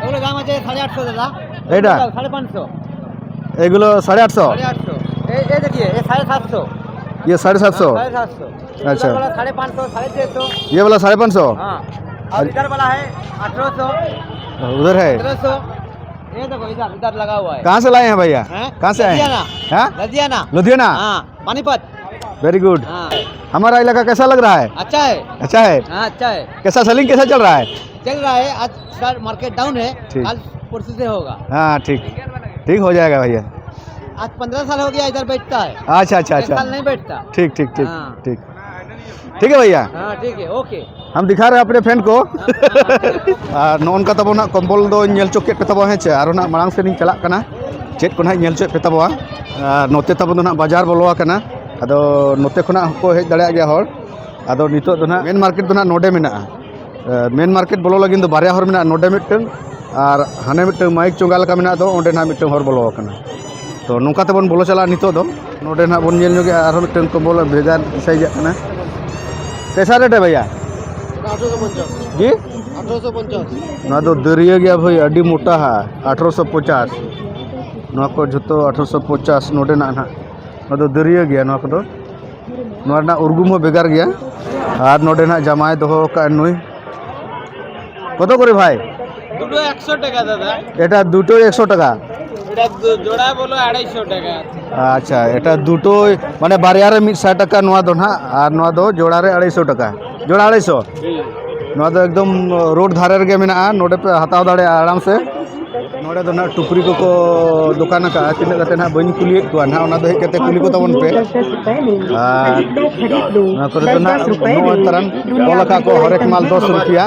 এগুলো দাম আছে সাড়ে আটশো দাদা। এটা? সাড়ে পাঁচশো। এগুলো সাড়ে আটশো? সাড়ে আটশো। এই, এই দেখিয়ে, এই সাড়ে সাতশো। ये साढ़े सात सौ? সাড়ে সাতশো। আচ্ছা। इधर वाला साढ़े पाँच सौ, साढ़े छः सौ। ये वाला साढ़े पाँच सौ? हाँ। और इधर वाला है अठारह सौ। उधर है? सत्रह सौ। ये देखो, इधर, इधर लगा हुआ है। कहाँ से लाए हैं भैया? हैं? कहाँ से आए हैं? लुधियाना। हैं? लुधियाना। लुधियाना? हाँ, पानीपत। Very good. हाँ। हमारा इलाका कैसा लग रहा है? अच्छा है। अच्छा है? हाँ, अच्छा है। कैसा सेलिंग कैसा चल रहा है? चल रहा है, आज सर मार्केट डाउन है, ठीक। कल परसों से होगा। हाँ, ठीक, ठीक हो जाएगा भैया। आज पन्द्रह साल हो गया इधर बैठता है। अच्छा, अच्छा, एक अच्छा। साल नहीं बैठता। ठीक, ठीक, ठीक, हाँ। ठीक। ठीक है भैया। हाँ, ठीक है, ओके। हम दिखा रहे हैं अपने फैन को। हाँ, हाँ, हाँ। ᱟᱨ ᱱᱚᱜᱼᱚ ᱱᱚᱝᱠᱟ ᱛᱟᱵᱚᱱ ᱦᱟᱸᱜ ᱠᱚᱢᱵᱚᱞ ᱫᱚᱧ ᱧᱮᱞ ᱦᱚᱪᱚ ᱠᱮᱫ ᱯᱮ ᱛᱟᱵᱚᱱᱟ, ᱦᱮᱸ ᱪᱮ? ᱟᱨᱚ ᱱᱟᱜ ᱢᱟᱲᱟᱝ ᱥᱮᱫ ᱤᱧ ᱪᱟᱞᱟᱜ ᱠᱟᱱᱟ, ᱪᱮᱫ ᱠᱚ ᱱᱟᱜ ᱧᱮᱞ ᱦᱚᱪᱚᱭᱮᱫ ᱯᱮ ᱛᱟᱵᱚᱱᱟ᱾ ᱟᱨ ᱱᱚᱛᱮ ᱛᱟᱵᱚᱱ ᱫᱚ ᱱᱟᱜ ᱵᱟᱡᱟᱨ ᱵᱚᱞᱚ ᱟᱠᱟᱱᱟ, ᱟᱫᱚ ᱱᱚᱛᱮ ᱠᱷᱚᱱᱟᱜ ᱦᱚᱸᱠᱚ ᱦᱮᱡ ᱫᱟᱲᱮᱭᱟᱜ ᱜᱮᱭᱟ ᱦᱚᱲ᱾ ᱟᱫᱚ ᱱᱤᱛᱚᱜ ᱫᱚ ᱱᱟᱜ ᱢᱮᱱ ᱢᱟᱨᱠᱮᱴ ᱫᱚ ᱱᱟᱜ ᱱᱚᱰᱮ ᱢᱮᱱᱟᱜᱼᱟ᱾ ᱮ, ᱢᱮᱱ ᱢᱟᱨᱠᱮᱴ ᱵᱚᱞᱚ ᱞᱟᱹᱜᱤᱫ ᱫᱚ ᱵᱟᱨᱭᱟ ᱦᱚᱨ ᱢᱮᱱᱟᱜᱼᱟ, ᱱᱚᱰᱮ ᱢᱤᱫᱴᱟᱝ ᱟᱨ ᱦᱟᱱᱮ ᱢᱤᱫᱴᱟᱝ ᱢᱟᱭᱤᱠ ᱪᱚᱸᱜᱟ ᱞᱮᱠᱟ ᱢᱮᱱᱟᱜ ᱫᱚ, ᱚᱸᱰᱮ ᱱᱟᱜ ᱢᱤᱫᱴᱟᱝ ᱦᱚᱨ ᱵᱚᱞᱚ ᱟᱠᱟᱱᱟ᱾ ᱛᱚ, ᱱᱚᱝᱠᱟ ᱛᱮᱵᱚᱱ ᱵᱚᱞᱚ ᱪᱟᱞᱟᱜᱼᱟ ᱱᱤᱛᱚᱜ ᱫᱚ᱾ ᱱᱚᱰᱮ ᱱᱟᱦᱟᱜ ᱵᱚᱱ ᱧᱮᱞ ᱧᱚᱜᱮᱜᱼᱟ ᱟᱨᱦᱚᱸ ᱢᱤᱫᱴᱮᱱ ᱠᱚᱢᱵᱚᱞ ᱵᱷᱮᱜᱟᱨ ᱥᱟᱭᱤᱡᱟᱜ ᱠᱟᱱᱟ᱾ कैसा रेट है भैया? ᱟᱴᱷᱨᱚᱥᱚ ᱯᱚᱧᱪᱟᱥ᱾ ᱡᱤ? ᱟᱴᱷᱨᱚᱥᱚ ᱯᱚᱧᱪᱟᱥ᱾ ᱱᱚᱣᱟ ᱫᱚ ᱫᱟᱹᱨᱭᱟᱹ ᱜᱮᱭᱟ ᱵᱷᱟᱹᱭ, ᱟᱹᱰᱤ ᱢᱚᱴᱟ ᱦᱟ, ᱟᱴᱷᱨᱚᱥᱚ ᱯᱚᱧᱪᱟᱥ᱾ ᱱᱚᱣᱟ ᱠᱚ ᱡᱷᱚᱛᱚ ᱟᱴᱷᱨᱚᱥᱚ ᱯᱚᱧᱪᱟᱥ ᱱᱚᱰᱮᱱᱟᱜ ᱱᱟᱦᱟᱜ᱾ ᱱᱚᱣᱟ ᱫᱚ ᱫᱟᱹᱨᱭᱟᱹ ᱜᱮᱭᱟ ᱱᱚᱣᱟ ᱠᱚᱫᱚ᱾ ᱱᱚᱣᱟ ᱨᱮᱱᱟᱜ ᱩᱨᱜᱩᱢ ᱦᱚᱸ ᱵᱷᱮᱜᱟᱨ ᱜᱮᱭᱟ᱾ ᱟᱨ ᱱᱚᱰᱮ ᱱᱟᱦᱟᱜ ᱡᱟᱢᱟᱭ ᱫᱚᱦᱚ ᱟᱠᱟᱫ ᱱᱩᱭ᱾ কত করে ভাই? দুটো একশো টাকা দাদা। এটা দুটো একশো টাকা। এটা দু- জোড়া বলো আড়াইশো টাকা। ᱟᱪᱪᱷᱟ, ᱮᱴᱟ ᱫᱩᱴᱳ, ᱢᱟᱱᱮ ᱵᱟᱨᱭᱟ ᱨᱮ ᱢᱤᱫ ᱥᱟᱭ ᱴᱟᱠᱟ ᱱᱚᱣᱟ ᱫᱚ ᱱᱟᱦᱟᱜ, ᱟᱨ ᱱᱚᱣᱟ ᱫᱚ ᱡᱳᱲᱟ ᱨᱮ ᱟᱲᱟᱭᱥᱚ ᱴᱟᱠᱟ᱾ ᱡᱳᱲᱟ ᱟᱲᱟᱭᱥᱚ᱾ ᱱᱚᱣᱟ ᱫᱚ ᱮᱠᱫᱚᱢ ᱨᱳᱰ ᱫᱷᱟᱨᱮ ᱨᱮᱜᱮ ᱢᱮᱱᱟᱜᱼᱟ, ᱱᱚᱰᱮ ᱯᱮ ᱦᱟᱛᱟᱣ ᱫᱟᱲᱮᱭᱟᱜᱼᱟ ᱟᱨᱟᱢ ᱥᱮ᱾ ᱱᱚᱰᱮ ᱫᱚ ᱱᱟᱦᱟᱜ ᱴᱩᱯᱨᱤ ᱠᱚᱠᱚ ᱫᱚᱠᱟᱱ ᱟᱠᱟᱫᱼᱟ, ᱛᱤᱱᱟᱹᱜ ᱠᱟᱛᱮ ᱱᱟᱦᱟᱜ ᱵᱟᱹᱧ ᱠᱩᱞᱤᱭᱮᱫ ᱠᱚᱣᱟ ᱱᱟᱦᱟᱜ, ᱚᱱᱟ ᱫᱚ ᱦᱮᱡ ᱠᱟᱛᱮ ᱠᱩᱞᱤ ᱠᱚ ᱛᱟᱵᱚᱱ ᱯᱮ᱾ ᱟᱨ ᱱᱚᱣᱟ ᱠᱚᱨᱮ ᱫᱚ ᱱᱟᱦᱟᱜ ᱱᱚᱜᱼᱚᱭ ᱛᱟᱨᱟᱢ ᱚᱞ ᱟᱠᱟᱫ ᱠᱚ ᱦᱚᱨᱮᱠ ᱢᱟᱞ ᱫᱚᱥ ᱨᱩᱯᱤᱭᱟ᱾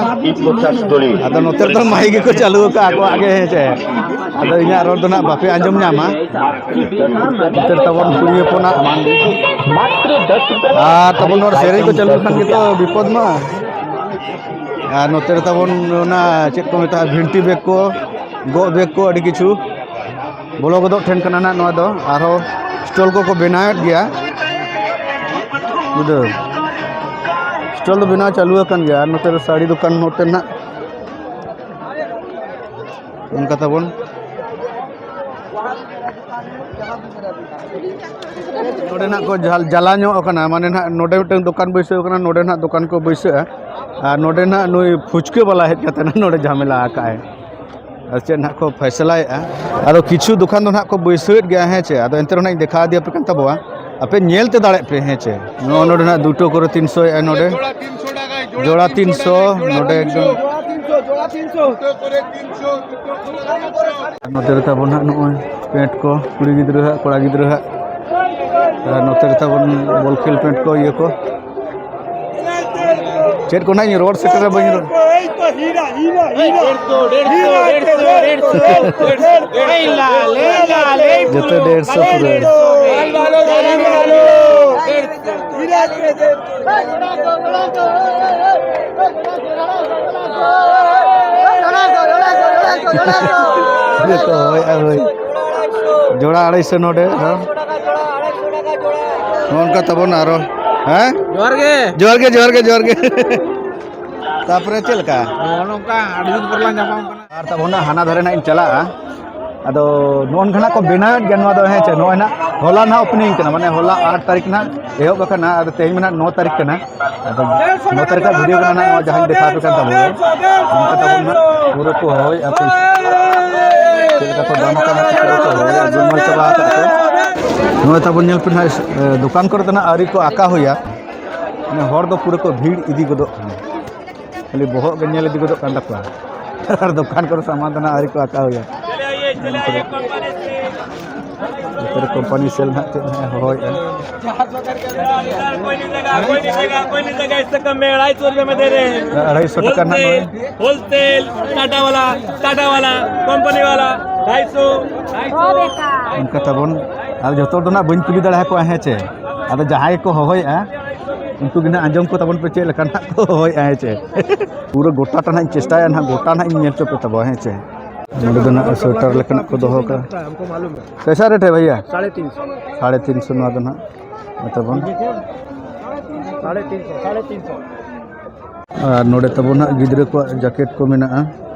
ᱟᱫᱚ ᱱᱚᱛᱮ ᱨᱮᱫᱚ ᱢᱟᱭᱤᱠ ᱜᱮᱠᱚ ᱪᱟᱹᱞᱩ ᱟᱠᱟᱫᱼᱟ ᱟᱠᱚᱣᱟᱜ ᱜᱮ, ᱦᱮᱸ ᱪᱮ᱾ ᱟᱫᱚ ᱤᱧᱟᱹᱜ ᱨᱚᱲ ᱫᱚ ᱱᱟᱦᱟᱜ ᱵᱟᱯᱮ ᱟᱸᱡᱚᱢ ᱧᱟᱢᱟ᱾ ᱱᱚᱛᱮ ᱨᱮ ᱛᱟᱵᱚᱱ ᱠᱩᱲᱤ ᱦᱚᱯᱚᱱᱟᱜ ᱟᱨ ᱛᱟᱵᱚᱱ ᱱᱚᱰᱮ ᱥᱮᱨᱮᱧ ᱠᱚ ᱪᱟᱹᱞᱩ ᱞᱮᱠᱷᱟᱱ ᱜᱮᱛᱚ ᱵᱤᱯᱚᱫ ᱢᱟ᱾ ᱟᱨ ᱱᱚᱛᱮ ᱨᱮ ᱛᱟᱵᱚᱱ ᱚᱱᱟ ᱪᱮᱫ ᱠᱚ ᱢᱮᱛᱟᱜᱼᱟ, ᱵᱷᱤᱱᱴᱤ ᱵᱮᱜᱽ ᱠᱚ, ᱜᱚᱜ ᱵᱮᱜᱽ ᱠᱚ, ᱟᱹᱰᱤ ᱠᱤᱪᱷᱩ ᱵᱚᱞᱚ ᱜᱚᱫᱚᱜ ᱴᱷᱮᱱ ᱠᱟᱱᱟ ᱱᱟᱜ ᱱᱚᱣᱟ ᱫᱚ᱾ ᱟᱨᱦᱚᱸ ᱥᱴᱚᱞ ᱠᱚᱠᱚ ᱵᱮᱱᱟᱣᱮᱫ ᱜᱮᱭᱟ᱾ ᱵᱩᱡᱷᱟᱹᱣ, ᱥᱴᱚᱞ ᱫᱚ ᱵᱮᱱᱟᱣ ᱪᱟᱹᱞᱩ ᱟᱠᱟᱱ ᱜᱮᱭᱟ᱾ ᱟᱨ ᱱᱚᱛᱮ ᱨᱮ ᱥᱟᱹᱲᱤ ᱫᱚᱠᱟᱱ ᱱᱚᱛᱮ ᱱᱟᱜ ᱚᱱᱠᱟ ᱛᱟᱵᱚᱱ᱾ ᱱᱚᱰᱮ ᱱᱟᱜ ᱠᱚ ᱡᱟᱞ- ᱡᱟᱞᱟ ᱧᱚᱜ ᱟᱠᱟᱱᱟ, ᱢᱟᱱᱮ ᱱᱟᱜ ᱱᱚᱰᱮ ᱢᱤᱫᱴᱟᱝ ᱫᱚᱠᱟᱱ ᱵᱟᱹᱭᱥᱟᱹᱣ ᱟᱠᱟᱱᱟ, ᱱᱚᱰᱮ ᱱᱟᱜ ᱫᱚᱠᱟᱱ ᱠᱚ ᱵᱟᱹᱭᱥᱟᱹᱜᱼᱟ᱾ ᱟᱨ ᱱᱚᱰᱮ ᱱᱟᱜ ᱱᱩᱭ ᱯᱷᱩᱪᱠᱟᱹ ᱵᱟᱞᱟ ᱦᱮᱡ ᱠᱟᱛᱮ ᱱᱟᱜ ᱱᱚᱰᱮ ᱡᱷᱟᱢᱮᱞᱟ ᱟᱠᱟᱜᱼᱟᱭ᱾ ᱟᱨ ᱪᱮᱫ ᱱᱟᱜ ᱠᱚ ᱯᱷᱟᱭᱥᱟᱞᱟᱭᱮᱫᱼᱟ᱾ ᱟᱫᱚ ᱠᱤᱪᱷᱩ ᱫᱚᱠᱟᱱ ᱫᱚ ᱱᱟᱜ ᱠᱚ ᱵᱟᱹᱭᱥᱟᱹᱣᱮᱫ ᱜᱮᱭᱟ, ᱦᱮᱸ ᱪᱮ᱾ ᱟᱫᱚ ᱮᱱᱛᱮ ᱨᱮᱦᱚᱸ ᱱᱟᱜ ᱤᱧ ᱫᱮᱠᱷᱟᱣ ᱤᱫᱤᱭᱟᱯᱮ ᱠᱟᱱ ᱛᱟᱵᱚᱣᱟ, ᱟᱯᱮ ᱧᱮᱞ ᱛᱮ ᱫᱟᱲᱮᱭᱟᱜ ᱯᱮ, ᱦᱮᱸ ᱪᱮ᱾ ᱱᱚᱜᱼᱚ ᱱᱚᱰᱮ ᱱᱟᱜ ᱫᱩᱴᱳ ᱠᱚᱨᱮ ᱛᱤᱱᱥᱚ ᱮᱫᱼᱟ ᱱᱚᱰᱮ᱾ ᱡᱳᱲᱟ ᱛᱤᱱᱥᱚ, ᱱᱚᱰᱮ ᱮᱠᱫᱚᱢ᱾ ᱱᱚᱛᱮ ᱨᱮ ᱛᱟᱵᱚᱱ ᱦᱟᱸᱜ ᱱᱚᱜᱼᱚᱭ ᱯᱮᱱᱴ ᱠᱚ, ᱠᱩᱲᱤ ᱜᱤᱫᱽᱨᱟᱹ ᱦᱟᱸᱜ, ᱠᱚᱲᱟ ᱜᱤᱫᱽᱨᱟᱹ ᱦᱟᱸᱜ᱾ ᱟᱨ ᱱᱚᱛᱮ ᱨᱮ ᱛᱟᱵᱚᱱ ᱵᱚᱞ ᱠᱷᱮᱞ ᱯᱮᱱᱴ ᱠᱚ, ᱤᱭᱟᱹ ᱠᱚ᱾ ᱪᱮᱫ ᱠᱚ ᱱᱟᱜ ᱤᱧ ᱨᱚᱲ ᱥᱮᱴᱮᱨᱟ ᱵᱟᱹᱧ ᱨᱚᱲ᱾ ᱡᱚᱛᱚ ᱰᱮᱲᱥᱚ ᱯᱩᱨᱟᱹ᱾ ᱡᱚᱛᱚ, ᱦᱳᱭ, ᱦᱳᱭ᱾ ᱡᱚᱲᱟ ᱟᱲᱟᱭᱥᱚ ᱱᱚᱰᱮ ᱦᱚᱸ᱾ ᱱᱚᱜᱼᱚ ᱱᱚᱝᱠᱟ ᱛᱟᱵᱚᱱ ᱟᱨᱚ, ᱦᱮᱸ? ᱡᱚᱦᱟᱨ ᱜᱮ᱾ ᱡᱚᱦᱟᱨ ᱜᱮ, ᱡᱚᱦᱟᱨ ᱜᱮ, ᱡᱚᱦᱟᱨ ᱜᱮ᱾ ᱛᱟᱯᱚᱨᱮ ᱪᱮᱫ ᱞᱮᱠᱟ? ᱱᱚᱜᱼᱚ ᱱᱚᱝᱠᱟ ᱟᱹᱰᱤ ᱫᱤᱱ ᱯᱚᱨ ᱞᱟᱝ ᱧᱟᱯᱟᱢ ᱠᱟᱱᱟ᱾ ᱟᱨ ᱛᱟᱵᱚᱱ ᱦᱟᱱᱟ ᱫᱷᱟᱨᱮ ᱱᱟᱜ ᱤᱧ ᱪᱟᱞᱟᱜᱼᱟ᱾ ᱟᱫᱚ ᱱᱚᱜᱼᱚ ᱱᱚᱝᱠᱟ ᱱᱟᱜ ᱠᱚ ᱵᱮᱱᱟᱣᱮᱫ ᱜᱮᱭᱟ ᱱᱚᱣᱟ ᱫᱚ, ᱦᱮᱸ ᱪᱮ? ᱱᱚᱜᱼᱚᱭ ᱱᱟᱜ ᱦᱚᱞᱟ ᱱᱟᱜ opening ᱠᱟᱱᱟ, ᱢᱟᱱᱮ ᱦᱚᱞᱟ ᱟᱴ ᱛᱟᱹᱨᱤᱠᱷ ᱱᱟᱜ ᱮᱦᱚᱵ ᱟᱠᱟᱱᱟ, ᱟᱫᱚ ᱛᱮᱦᱮᱧ ᱢᱟ ᱱᱟᱜ ᱱᱚ ᱛᱟᱹᱨᱤᱠᱷ ᱠᱟᱱᱟ᱾ ᱟᱫᱚ ᱱᱚ ᱛᱟᱹᱨᱤᱠᱷ ᱨᱮᱭᱟᱜ video ᱠᱟᱱᱟ ᱱᱟᱜ, ᱱᱚᱣᱟ ᱡᱟᱦᱟᱸᱧ ᱫᱮᱠᱷᱟᱣ ᱟᱯᱮ ᱠᱟᱱ ᱛᱟᱵᱚᱱᱟ᱾ ᱚᱱᱠᱟ ᱛᱟᱵᱚᱱ ᱱᱟᱜ ᱯᱩᱨᱟᱹ ᱠᱚ ᱦᱚᱦᱚᱭᱮᱫᱼᱟ ᱯᱮ᱾ ᱪᱮᱫ ᱞᱮᱠᱟ ᱠᱚ ᱫᱟᱢ ᱟᱠᱟᱱᱟ ᱯᱩᱨᱟᱹ ᱠᱚ ᱦᱚᱦᱚᱭᱮᱫᱼᱟ, ᱡᱩᱢᱟᱹᱞ ᱪᱟᱵᱟ ᱟᱠᱟᱫ ᱠᱚ᱾ ᱱᱚᱜᱼᱚᱭ ᱛᱟᱵᱚᱱ ᱧᱮᱞ ᱯᱮ ᱱᱟᱜ, ᱮ, ᱫᱚᱠᱟᱱ ᱠᱚᱨᱮ ᱫᱚ ᱱᱟᱜ ᱟᱹᱣᱨᱤ ᱠᱚ ᱟᱠᱟ ᱦᱩᱭᱟ᱾ ᱢᱟᱱᱮ ᱦᱚᱲ ᱫᱚ ᱯᱩᱨᱟᱹ ᱠᱚ ᱵᱷᱤᱲ ᱤᱫᱤ ᱜᱚᱫᱚᱜ ᱠᱟᱱᱟ᱾ ᱠᱷᱟᱹᱞᱤ ᱵᱚᱦᱚᱜ ᱜᱮ ᱧᱮᱞ ᱤᱫᱤ ᱜᱚᱫᱚᱜ ᱠᱟᱱ ᱛᱟᱠᱚᱣᱟ᱾ ᱟᱨ ᱫᱚᱠᱟᱱ ᱠᱚᱨᱮ ᱥᱟᱢᱟᱱ ᱫᱚ ᱱᱟᱜ ᱟᱹᱣᱨᱤ ᱠᱚ ᱟᱠᱟ ᱦᱩᱭᱟ᱾ ᱱᱚᱛᱮ ᱨᱮ ᱠᱳᱢᱯᱟᱱᱤ ᱥᱮᱞ ᱱᱟᱜ ᱪᱮᱫ ᱱᱟᱜ ᱮ ᱦᱚᱦᱚᱭᱮᱫᱼᱟ᱾ कोई नहीं देगा, कोई नहीं देगा, इससे कम में अढ़ाई सौ रुपये में दे रहे हैं। ᱟᱲᱟᱭᱥᱚ ᱴᱟᱠᱟ ᱱᱟᱜ ᱱᱚᱜᱼᱚᱭ᱾ होलसेल, टाटा वाला, टाटा वाला, कंपनी वाला, ढाई सौ। ᱚᱱᱠᱟ ᱛᱟᱵᱚᱱ, ᱟᱨ ᱡᱚᱛᱚ ᱦᱚᱲ ᱫᱚ ᱱᱟᱜ ᱵᱟᱹᱧ ᱠᱩᱞᱤ ᱫᱟᱲᱮ ᱟᱠᱚᱣᱟ, ᱦᱮᱸ ᱪᱮ? ᱟᱫᱚ ᱡᱟᱦᱟᱸᱭ ᱠᱚ ᱦᱚᱦᱚᱭᱮᱫᱼᱟ, ᱩᱱᱠᱩ ᱜᱮ ᱱᱟᱜ ᱟᱸᱡᱚᱢ ᱠᱚ ᱛᱟᱵᱚᱱ ᱯᱮ ᱪᱮᱫ ᱞᱮᱠᱟ ᱱᱟᱜ ᱠᱚ ᱦᱚᱦᱚᱭᱮᱫᱼᱟ, ᱦᱮᱸ ᱪᱮ? ᱯᱩᱨᱟᱹ ᱜᱚᱴᱟ ᱴᱟ ᱱᱟᱜ ᱤᱧ ᱪᱮᱥᱴᱟᱭᱟ ᱱᱟᱜ, ᱜᱚᱴᱟ ᱱᱟᱜ ᱤᱧ ᱧᱮᱞ ᱦᱚᱪᱚ ᱯᱮ ᱛᱟᱵᱚᱱᱟ, ᱦᱮᱸ ᱪᱮ? ᱱᱚᱰᱮ ᱫᱚ ᱱᱟᱜ sweater ᱞᱮᱠᱟᱱᱟᱜ ᱠᱚ ᱫᱚᱦᱚ ᱠᱟᱜᱼᱟ᱾ हमको मालूम है। कैसा रेट है भैया? साढ़े तीन सौ। साढ़े तीन सौ ᱱᱚᱣᱟ ᱫᱚ ᱱᱟᱜ, ᱢᱮᱛᱟ ᱵᱚᱱ᱾ साढ़े तीन सौ, साढ़े तीन सौ। ᱟᱨ ᱱᱚᱰᱮ ᱛᱟᱵᱚᱱ ᱦᱟᱸᱜ ᱜᱤᱫᱽᱨᱟᱹ ᱠᱚᱣᱟᱜ jacket ᱠᱚ ᱢᱮᱱᱟᱜᱼᱟ,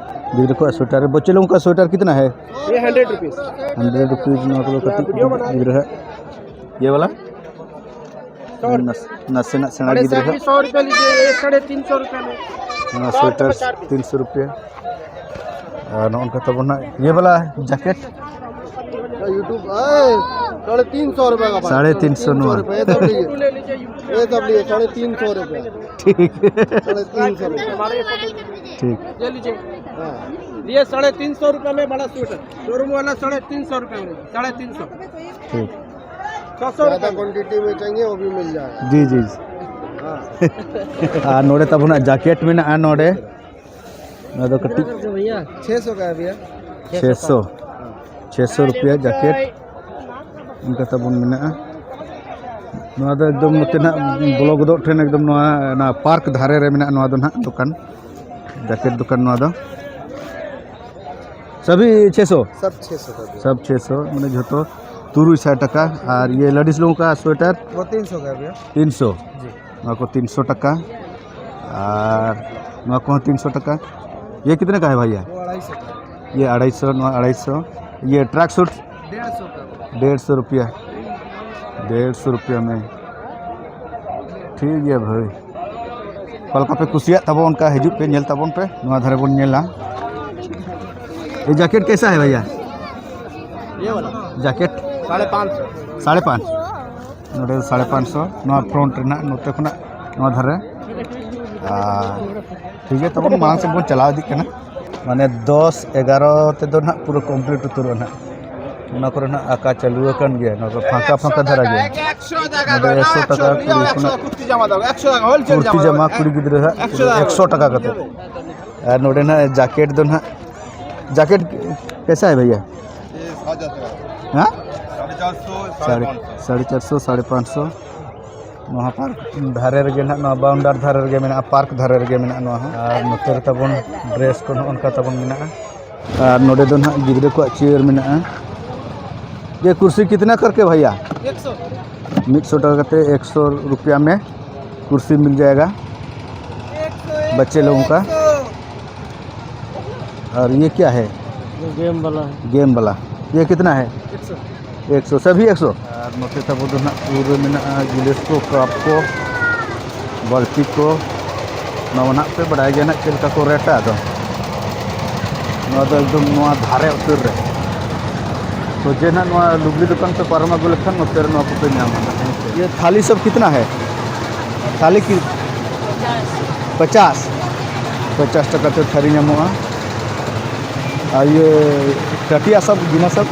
ᱜᱤᱫᱽᱨᱟᱹ ᱠᱚᱣᱟᱜ sweater᱾ बच्चे लोगों का sweater कितना है? ये हंड्रेड रुपीज़। हंड्रेड रुपीज़ ᱱᱚᱣᱟ ᱠᱚᱫᱚ ᱠᱟᱹᱴᱤᱡ ᱠᱟᱹᱴᱤᱡ ᱜᱤᱫᱽᱨᱟᱹ ᱦᱟᱸᱜ᱾ ये वाला? ᱱᱟᱥ-, ᱱᱟᱥᱮᱱᱟᱜ ᱥᱮᱬᱟ ᱜᱤᱫᱽᱨᱟᱹ ᱦᱟᱸᱜ᱾ ᱥᱚ ᱨᱩᱯᱤᱭᱟ ᱞᱤᱡᱤᱭᱮ, ᱥᱟᱲᱮ ᱛᱤᱱ ᱥᱚ ᱨᱩᱯᱤᱭᱟ ᱢᱮ᱾ ᱱᱚᱣᱟ sweater ᱛᱤᱱ ᱥᱚ ᱨᱩᱯᱤᱭᱟ᱾ ᱟᱨ ᱱᱚᱜᱼᱚ ᱱᱚᱝᱠᱟ ᱛᱟᱵᱚᱱ ᱦᱟᱸᱜ, ये वाला jacket? YouTube, ए, साढ़े तीन सौ रुपये का भाई। साढ़े तीन सौ ᱱᱚᱣᱟ। ये सब लिए, ये सब लिए, साढ़े तीन सौ रुपये। ठीक। साढ़े तीन सौ रुपये। ठीक। ये लीजिए। हाँ। ये साढ़े तीन सौ रुपये में बड़ा स्वेटर, शोरूम वाला साढ़े तीन सौ रुपये में, साढ़े तीन सौ। ठीक। छः सौ रुपये में। क्वांटिटी में चाहिए, वो भी मिल जाएगा। जी, जी। हाँ। ᱟᱨ ᱱᱚᱰᱮ ᱛᱟᱵᱚᱱᱟᱜ jacket ᱢᱮᱱᱟᱜᱼᱟ ᱱᱚᱰᱮ᱾ ᱱᱚᱣᱟ ᱫᱚ ᱠᱟᱹᱴᱤᱡ ᱪᱷᱮ ᱥᱚ ᱠᱟ ᱦᱮ ᱵᱷᱟᱭᱟ᱾ ᱪᱷᱮ ᱥᱚ᱾ ᱪᱷᱮ ᱥᱚ ᱨᱩᱯᱤᱭᱟ jacket᱾ ᱚᱱᱠᱟ ᱛᱟᱵᱚᱱ ᱢᱮᱱᱟᱜᱼᱟ᱾ ᱱᱚᱣᱟ ᱫᱚ ᱮᱠᱫᱚᱢ ᱱᱚᱛᱮ ᱱᱟᱜ ᱵᱚᱞᱚ ᱜᱚᱫᱚᱜ ᱴᱷᱮᱱ ᱮᱠᱫᱚᱢ ᱱᱚᱣᱟ, ᱚᱱᱟ park ᱫᱷᱟᱨᱮ ᱨᱮ ᱢᱮᱱᱟᱜᱼᱟ ᱱᱚᱣᱟ ᱫᱚ ᱱᱟᱜ ᱫᱚᱠᱟᱱ, jacket ᱫᱚᱠᱟᱱ ᱱᱚᱣᱟ ᱫᱚ᱾ सभी छः सौ? सब छः सौ का भैया। सब छः सौ, ᱢᱟᱱᱮ ᱡᱷᱚᱛᱚ ᱛᱩᱨᱩᱭ ᱥᱟᱭ ᱴᱟᱠᱟ᱾ ᱟᱨ ᱤᱭᱟᱹ ᱞᱮᱰᱤᱥ ᱞᱳᱜᱚ ᱠᱟ ᱥᱳᱭᱮᱴᱟᱨ? वो तीन सौ का भैया। तीन सौ। जी। ᱱᱚᱣᱟ ᱠᱚ ᱛᱤᱱ ᱥᱚ ᱴᱟᱠᱟ᱾ ᱟᱨ ᱱᱚᱣᱟ ᱠᱚᱦᱚᱸ ᱛᱤᱱ ᱥᱚ ᱴᱟᱠᱟ᱾ ये कितने का है भैया? वो अढ़ाई सौ का। ये अढ़ाई सौ, ᱱᱚᱣᱟ ᱟᱲᱟᱭ ᱥᱚ᱾ ये ट्रैक सूट? डेढ़ सौ का। डेढ़ सौ रुपया। डेढ़ सौ रुपया में। ᱴᱷᱤᱠ ᱜᱮᱭᱟ ᱵᱷᱟᱹᱭ, ᱚᱠᱟ ᱞᱮᱠᱟ ᱯᱮ ᱠᱩᱥᱤᱭᱟᱜ ᱛᱟᱵᱚᱱ, ᱚᱱᱠᱟ ᱦᱤᱡᱩᱜ ᱯᱮ, ᱧᱮᱞ ᱛᱟᱵᱚᱱ ᱯᱮ᱾ ᱱᱚᱣᱟ ᱫᱷᱟᱨᱮ ᱵᱚᱱ ᱧᱮᱞᱟ᱾ ये जैकेट कैसा है भैया? ये वाला? जैकेट? साढ़े पाँच सौ। साढ़े पाँच? ᱱᱚᱰᱮ ᱥᱟᱲᱮ ᱯᱟᱸᱪ ᱥᱚ, ᱱᱚᱣᱟ ᱯᱷᱨᱚᱱᱴ ᱨᱮᱱᱟᱜ ᱱᱚᱛᱮ ᱠᱷᱚᱱᱟᱜ ᱱᱚᱣᱟ ᱫᱷᱟᱨᱮ᱾ ᱟᱨ ᱴᱷᱤᱠ ᱜᱮᱭᱟ, ᱛᱟᱵᱚᱱ ᱢᱟᱲᱟᱝ ᱥᱮᱫ ᱵᱚᱱ ᱪᱟᱞᱟᱣ ᱤᱫᱤᱜ ᱠᱟᱱᱟ᱾ ᱢᱟᱱᱮ ᱫᱚᱥ ᱮᱜᱟᱨᱚ ᱛᱮᱫᱚ ᱱᱟᱦᱟᱜ ᱯᱩᱨᱟᱹ ᱠᱚᱢᱯᱞᱤᱴ ᱩᱛᱟᱹᱨᱚᱜᱼᱟ ᱱᱟᱦᱟᱜ᱾ ᱚᱱᱟ ᱠᱚᱨᱮ ᱱᱟᱦᱟᱜ ᱟᱠᱟ ᱪᱟᱹᱞᱩ ᱟᱠᱟᱱ ᱜᱮᱭᱟ, ᱱᱚᱣᱟ ᱠᱚ ᱯᱷᱟᱸᱠᱟ ᱯᱷᱟᱸᱠᱟ ᱫᱷᱟᱨᱟ ᱜᱮᱭᱟ᱾ ᱱᱚᱰᱮ ᱮᱠᱥᱚ ᱴᱟᱠᱟ ᱠᱩᱲᱤ ᱦᱚᱯᱚᱱᱟᱜ ᱠᱩᱨᱛᱤ ᱡᱟᱢᱟ ᱠᱩᱲᱤ ᱜᱤᱫᱽᱨᱟᱹ ᱦᱟᱜ ᱮᱠᱥᱚ ᱴᱟᱠᱟ ᱠᱟᱛᱮ᱾ ᱟᱨ ᱱᱚᱰᱮ ᱱᱟᱦᱟᱜ ᱡᱟᱠᱮᱴ ᱫᱚ ᱱᱟᱦᱟᱜ, ᱡᱟᱠᱮᱴ कैसा है भैया? ᱦᱮᱸ? ᱥᱟᱲᱮ ᱪᱟᱨᱥᱚ, ᱥᱟᱲᱮ ᱯᱟᱸᱪᱥᱚ᱾ ᱱᱚᱣᱟ ᱯᱟᱨᱠ ᱫᱷᱟᱨᱮ ᱨᱮᱜᱮ ᱱᱟᱦᱟᱜ, ᱱᱚᱣᱟ ᱵᱟᱣᱩᱱᱰᱟᱨ ᱫᱷᱟᱨᱮ ᱨᱮᱜᱮ ᱢᱮᱱᱟᱜᱼᱟ, ᱯᱟᱨᱠ ᱫᱷᱟᱨᱮ ᱨᱮᱜᱮ ᱢᱮᱱᱟᱜᱼᱟ ᱱᱚᱣᱟ ᱦᱚᱸ᱾ ᱟᱨ ᱱᱚᱛᱮ ᱨᱮ ᱛᱟᱵᱚᱱ ᱰᱨᱮᱥ ᱠᱚ ᱱᱚᱜᱼᱚ ᱱᱚᱝᱠᱟ ᱛᱟᱵᱚᱱ ᱢᱮᱱᱟᱜᱼᱟ᱾ ᱟᱨ ᱱᱚᱰᱮ ᱫᱚ ᱱᱟᱦᱟᱜ ᱜᱤᱫᱽᱨᱟᱹ ᱠᱚᱣᱟᱜ ᱪᱮᱭᱟᱨ ᱢᱮᱱᱟᱜᱼᱟ᱾ ये कुर्सी कितना करके भैया? ᱢᱤᱫ ᱥᱚ ᱴᱟᱠᱟ ᱠᱟᱛᱮ, ᱮᱠᱥᱚ ᱨᱩᱯᱤᱭᱟ ᱢᱮ ᱠᱩᱨᱥᱤ ᱢᱤᱞ ᱡᱟᱭᱜᱟ ᱵᱟᱪᱪᱮ ᱞᱳᱜᱚ ᱠᱟ᱾ और ये क्या है? ये गेम वाला है। गेम वाला। ये कितना है? एक सौ। एक सौ, सभी एक सौ। ᱟᱨ ᱱᱚᱛᱮ ᱛᱟᱵᱚ ᱫᱚ ᱱᱟᱜ ᱯᱩᱨᱟᱹ ᱢᱮᱱᱟᱜᱼᱟ ᱜᱤᱞᱟᱹᱥ ᱠᱚ, ᱠᱟᱯ ᱠᱚ, ᱵᱟᱹᱞᱛᱤ ᱠᱚ᱾ ᱱᱚᱣᱟ ᱱᱟᱜ ᱯᱮ ᱵᱟᱲᱟᱭ ᱜᱮᱭᱟ ᱱᱟᱜ ᱪᱮᱫ ᱞᱮᱠᱟ ᱠᱚ ᱨᱮᱴᱟ᱾ ᱟᱫᱚ ᱱᱚᱣᱟ ᱫᱚ ᱮᱠᱫᱚᱢ ᱱᱚᱣᱟ ᱫᱷᱟᱨᱮ ᱩᱛᱟᱹᱨ ᱨᱮ᱾ ᱛᱚ ᱡᱮ ᱱᱟᱜ ᱱᱚᱣᱟ ᱞᱩᱜᱽᱲᱤ ᱫᱚᱠᱟᱱ ᱯᱮ ᱯᱟᱨᱚᱢ ᱟᱹᱜᱩ ᱞᱮᱠᱷᱟᱱ ᱱᱚᱛᱮ ᱨᱮ ᱱᱚᱣᱟ ᱠᱚᱯᱮ ᱧᱟᱢᱟ ᱱᱟᱜ, ᱦᱮᱸ ᱥᱮ? ये थाली सब कितना है? थाली की पचास। ᱯᱚᱪᱟᱥ ᱴᱟᱠᱟ ᱛᱮ ᱛᱷᱟᱹᱨᱤ ᱧᱟᱢᱚᱜᱼᱟ᱾ ᱟᱨ ᱤᱭᱟᱹ ᱴᱟᱹᱴᱤᱭᱟ ᱥᱚᱵ, ᱜᱤᱱᱟ ᱥᱚᱵ?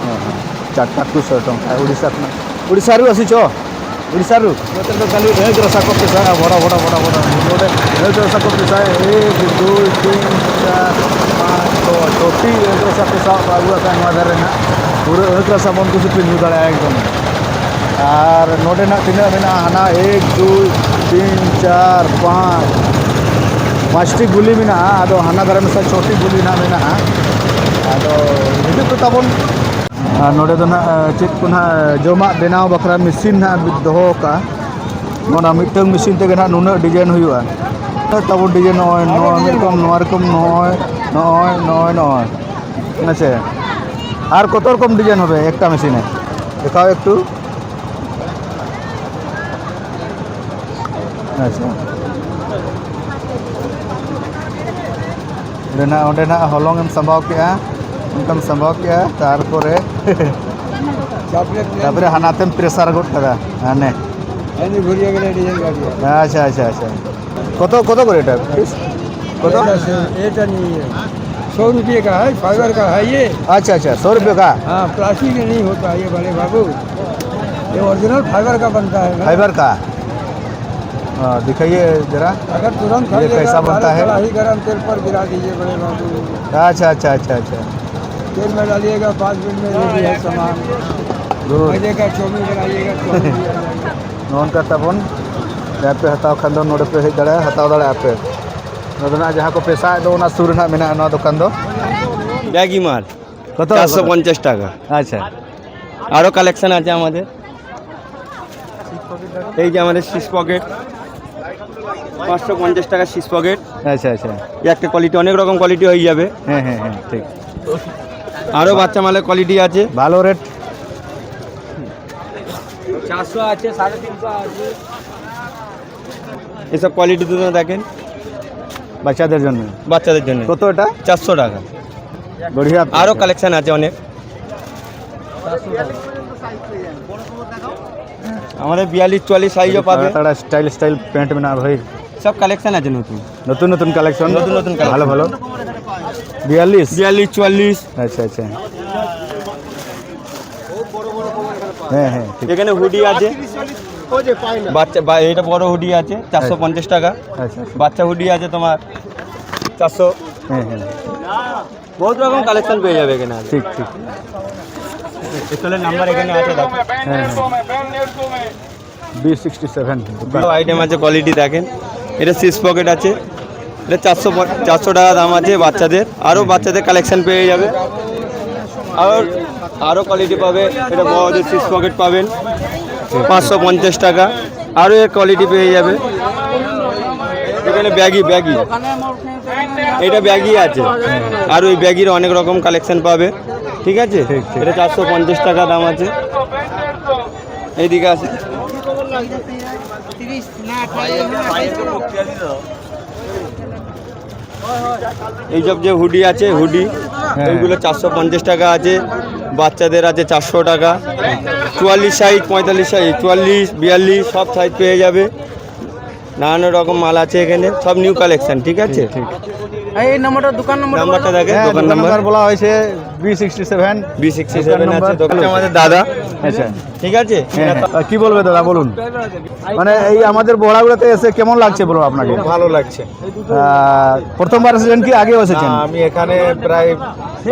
ᱦᱮᱸ, ᱦᱮᱸ᱾ ᱪᱟᱨᱴᱟ ᱠᱚ ᱥᱚᱭ ᱴᱟᱠᱟ᱾ ᱳᱰᱤᱥᱟ ᱠᱷᱚᱱᱟᱜ, ᱳᱰᱤᱥᱟ ᱨᱮ ᱟᱥᱤ ᱪᱚ? ᱳᱰᱤᱥᱟ ᱨᱮ? ᱱᱚᱛᱮ ᱫᱚ ᱠᱷᱟᱹᱞᱤ ᱟᱹᱠ ᱨᱟᱥᱟ ᱠᱚ ᱯᱮᱥᱟᱭᱟ, ᱵᱚᱲᱚ, ᱵᱚᱲᱚ, ᱵᱚᱲᱚ, ᱵᱚᱲᱚ᱾ ᱱᱚᱰᱮ ᱟᱹᱠ ᱨᱟᱥᱟ ᱠᱚ ᱯᱮᱥᱟᱭᱟ, ᱮᱠ, ᱫᱩᱭ, ᱛᱤᱱ, ᱪᱟᱨ, ᱯᱟᱸᱪ, ᱪᱷᱚ, ᱪᱷᱚᱴᱤ ᱟᱹᱠ ᱨᱟᱥᱟ ᱯᱮᱥᱟᱣ ᱠᱚ ᱟᱹᱜᱩ ᱟᱠᱟᱫ ᱱᱚᱣᱟ ᱫᱷᱟᱨᱮ ᱨᱮᱱᱟᱜ᱾ ᱯᱩᱨᱟᱹ ᱟᱹᱠ ᱨᱟᱥᱟ ᱢᱚᱱ ᱠᱩᱥᱤ ᱯᱮ ᱧᱩ ᱫᱟᱲᱮᱭᱟᱜᱼᱟ ᱮᱠᱫᱚᱢ᱾ ᱟᱨ ᱱᱚᱰᱮ ᱱᱟᱜ ᱛᱤᱱᱟᱹᱜ ᱢᱮᱱᱟᱜᱼᱟ, ᱦᱟᱱᱟ ᱮᱠ, ᱫᱩᱭ, ᱛᱤᱱ, ᱪᱟᱨ, ᱯᱟᱸᱪ, ᱯᱟᱸᱪᱴᱤ ᱜᱩᱞᱤ ᱢᱮᱱᱟᱜᱼᱟ, ᱟᱫᱚ ᱦᱟᱱᱟ ᱫᱷᱟᱨᱮ ᱢᱮᱥᱟ ᱪᱷᱚᱴᱤ ᱜᱩᱞᱤ ᱱᱟᱦᱟᱜ ᱢᱮᱱᱟᱜᱼᱟ᱾ ᱟᱫᱚ ᱦᱤᱡᱩᱜ ᱯᱮ ᱛᱟᱵᱚᱱ᱾ ᱟᱨ ᱱᱚᱰᱮ ᱫᱚ ᱱᱟᱦᱟᱜ ᱪᱮᱫ ᱠᱚ ᱱᱟᱦᱟᱜ ᱡᱚᱢᱟᱜ ᱵᱮᱱᱟᱣ ᱵᱟᱠᱷᱨᱟ ᱢᱮᱥᱤᱱ ᱱᱟᱦᱟᱜ ᱫᱚᱦᱚ ᱟᱠᱟᱫᱼᱟ᱾ ᱚᱱᱟ ᱢᱤᱫᱴᱟᱝ ᱢᱮᱥᱤᱱ ᱛᱮᱜᱮ ᱱᱟᱦᱟᱜ ᱱᱩᱱᱟᱹᱜ ᱰᱤᱡᱟᱭᱤᱱ ᱦᱩᱭᱩᱜᱼᱟ᱾ ᱛᱟᱵᱚᱱ ᱰᱤᱡᱟᱭᱤᱱ ᱱᱚᱜᱼᱚᱭ ᱱᱚᱣᱟ ᱢᱤᱫ ᱨᱚᱠᱚᱢ, ᱱᱚᱣᱟ ᱨᱚᱠᱚᱢ, ᱱᱚᱜᱼᱚᱭ ᱱᱚᱜᱼᱚᱭ ᱱᱚᱜᱼᱚᱭ ᱱᱚᱜᱼᱚᱭ, ᱦᱮᱸ ᱥᱮ᱾ ᱟᱨ ᱠᱚᱛᱚ ᱨᱚᱠᱚᱢ ᱰᱤᱡᱟᱭᱤᱱ ᱦᱚᱵᱮ ᱮᱠᱴᱟ ᱢᱮᱥᱤᱱᱮ ᱫᱮᱠᱷᱟᱣ ᱮᱠᱴᱩ᱾ ᱟᱪᱪᱷᱟ᱾ ᱚᱸᱰᱮ ᱱᱟᱜ, ᱚᱸᱰᱮ ᱱᱟᱜ ᱦᱚᱞᱚᱝ ᱮᱢ ᱥᱟᱢᱵᱟᱣ ᱠᱮᱜᱼᱟ, ᱚᱱᱠᱟᱢ ᱥᱟᱢᱵᱟᱣ ᱠᱮᱜᱼᱟ, ᱛᱟᱨᱯᱚᱨᱮ ᱪᱟᱯ ᱨᱮ ᱛᱟᱨᱯᱚᱨᱮ ᱦᱟᱱᱟᱛᱮᱢ ᱯᱨᱮᱥᱟᱨ ᱜᱚᱫ ᱠᱟᱫᱟ᱾ ᱦᱟᱱᱮ᱾ ᱦᱟᱱᱮ ᱵᱷᱩᱨᱤᱭᱟ ᱜᱮᱞᱮ ᱰᱤᱡᱟᱭᱤᱱ ᱠᱟᱜ ᱜᱮᱭᱟ᱾ ᱟᱪᱪᱷᱟ, ᱟᱪᱪᱷᱟ, ᱟᱪᱪᱷᱟ᱾ ᱠᱚᱛᱚ, ᱠᱚᱛᱚ ᱠᱚᱨᱮ ᱮᱴᱟ ᱯᱤᱥ? ᱠᱚᱛᱚ? ᱮᱴᱟ ᱥᱮ, ᱮᱴᱟ ᱱᱤᱭᱮ ᱥᱚ ᱨᱩᱯᱤᱭᱟ ᱠᱟ ᱦᱟᱭ, ᱯᱷᱟᱭᱵᱟᱨ ᱠᱟ ᱦᱟᱭ ᱭᱮ᱾ ᱟᱪᱪᱷᱟ, ᱟᱪᱪᱷᱟ, ᱥᱚ ᱨᱩᱯᱤᱭᱟ ᱠᱟ? हाँ, प्लास्टिक में नहीं होता ये बड़े बाबू, ये ओरिजिनल फाइबर का बनता है ना। फाइबर का? हाँ, दिखाइए जरा। अगर तुरंत ये खाइएगा, कैसा बनता है? कढ़ाई गरम तेल पर गिरा दीजिए बड़े बाबू। अच्छा, अच्छा, अच्छा, अच्छा। तेल में डालिएगा, पाँच मिनट में रेडी है सामान। गुड। मजे का चाउमीन बनाइएगा, चाउमीन भी आ जाएगा। ᱱᱚᱜᱼᱚ ᱱᱚᱝᱠᱟ ᱛᱟᱵᱚᱱ, ᱡᱟᱦᱟᱸᱭ ᱯᱮ ᱦᱟᱛᱟᱣ ᱠᱷᱟᱱ ᱫᱚ ᱱᱚᱰᱮ ᱯᱮ ᱦᱮᱡ ᱫᱟᱲᱮᱭᱟᱜᱼᱟ, ᱦᱟᱛᱟᱣ ᱫᱟᱲᱮᱭᱟᱜᱼᱟ ᱯᱮ᱾ ᱱᱚᱣᱟ ᱫᱚ ᱱᱟᱜ ᱡᱟᱦᱟᱸ ᱠᱚ ᱯᱮᱥᱟᱭᱮᱫ ᱫᱚ, ᱚᱱᱟ ᱥᱩᱨ ᱨᱮ ᱱᱟᱜ ᱢᱮᱱᱟᱜᱼᱟ ᱱᱚᱣᱟ ᱫᱚᱠᱟᱱ ᱫᱚ᱾ ব্যাগি মাল। কত? চারশো পঞ্চাশ টাকা। আচ্ছা। আরও কালেকশন আছে আমাদের। এই যে আমাদের সিস পকেট, পাঁচশো পঞ্চাশ টাকা সিস পকেট। আচ্ছা, আচ্ছা। এই একটা কোয়ালিটি, অনেক রকম কোয়ালিটি হয়ে যাবে। হ্যাঁ, হ্যাঁ, হ্যাঁ, ঠিক। আরও বাচ্চা মালের কোয়ালিটি আছে। ভালো রেট। চারশো আছে, সাড়ে তিনশো আছে। এসব কোয়ালিটি দুটো দেখেন। বাচ্চাদের জন্য। বাচ্চাদের জন্য। কত এটা? চারশো টাকা। বঢ়িয়া। আরও কালেকশন আছে অনেক। আমাদের বিয়াল্লিশ চুয়াল্লিশ সাইজও পাবে। তারা স্টাইল স্টাইল প্যান্ট বানা ভাই। সব কালেকশন আছে নতুন। নতুন নতুন কালেকশন। নতুন নতুন কালেকশন। ভালো ভালো। বিয়াল্লিশ? বিয়াল্লিশ চুয়াল্লিশ। আচ্ছা, আচ্ছা। হ্যাঁ, হ্যাঁ, ঠিক। এখানে হুডি আছে। বাচ্চা বা-, এটা বড় হুডি আছে, চারশো পঞ্চাশ টাকা। আচ্ছা, আচ্ছা। বাচ্চা হুডি আছে তোমার চারশো। হ্যাঁ, হ্যাঁ। বহুত রকম কালেকশন পেয়ে যাবে এখানে। ঠিক, ঠিক। পিস্তলের নাম্বার এখানে আছে, দেখো। হ্যাঁ, হ্যাঁ। B sixty seven. আইটেম আছে, কোয়ালিটি দেখেন। এটা সিস পকেট আছে, এটা চারশো পা-, চারশো টাকা দাম আছে বাচ্চাদের। আরও বাচ্চাদের কালেকশন পেয়ে যাবে। আর আরও কোয়ালিটি পাবে। এটা বড়দের সিক্স পকেট পাবেন, পাঁচশো পঞ্চাশ টাকা। আরও এক কোয়ালিটি পেয়ে যাবে। এখানে ব্যাগি, ব্যাগি, এটা ব্যাগি আছে। আর ওই ব্যাগির অনেক রকম কালেকশন পাবে, ঠিক আছে? ঠিক, ঠিক। এটা চারশো পঞ্চাশ টাকা দাম আছে। এইদিকে আছে। এই সব যে হুডি আছে, হুডি, হ্যাঁ। এইগুলো চারশো পঞ্চাশ টাকা আছে, বাচ্চাদের আছে চারশো টাকা। চুয়াল্লিশ সাইজ, পঁয়তাল্লিশ সাইজ, চুয়াল্লিশ, বিয়াল্লিশ, সব সাইজ পেয়ে যাবে। নানান রকম মাল আছে এখানে, সব নিউ কালেকশন, ঠিক আছে? ঠিক। এই নম্বরটা, দোকান নম্বর নাম্বারটা দেখে, হ্যাঁ, দোকান দোকান নাম্বার। নাম্বার বলা হয়েছে B sixty seven. B sixty seven আছে দোকান। আমাদের দাদা, আচ্ছা। ঠিক আছে? হ্যাঁ, হ্যাঁ। আহ, কি বলবে দাদা, বলুন। মানে, এই আমাদের বহড়াগুলোতে এসে কেমন লাগছে, বলুন, আপনাকে? খুব ভালো লাগছে। আহ, প্রথমবার এসেছেন কি আগেও এসেছেন? না, আমি এখানে প্রায়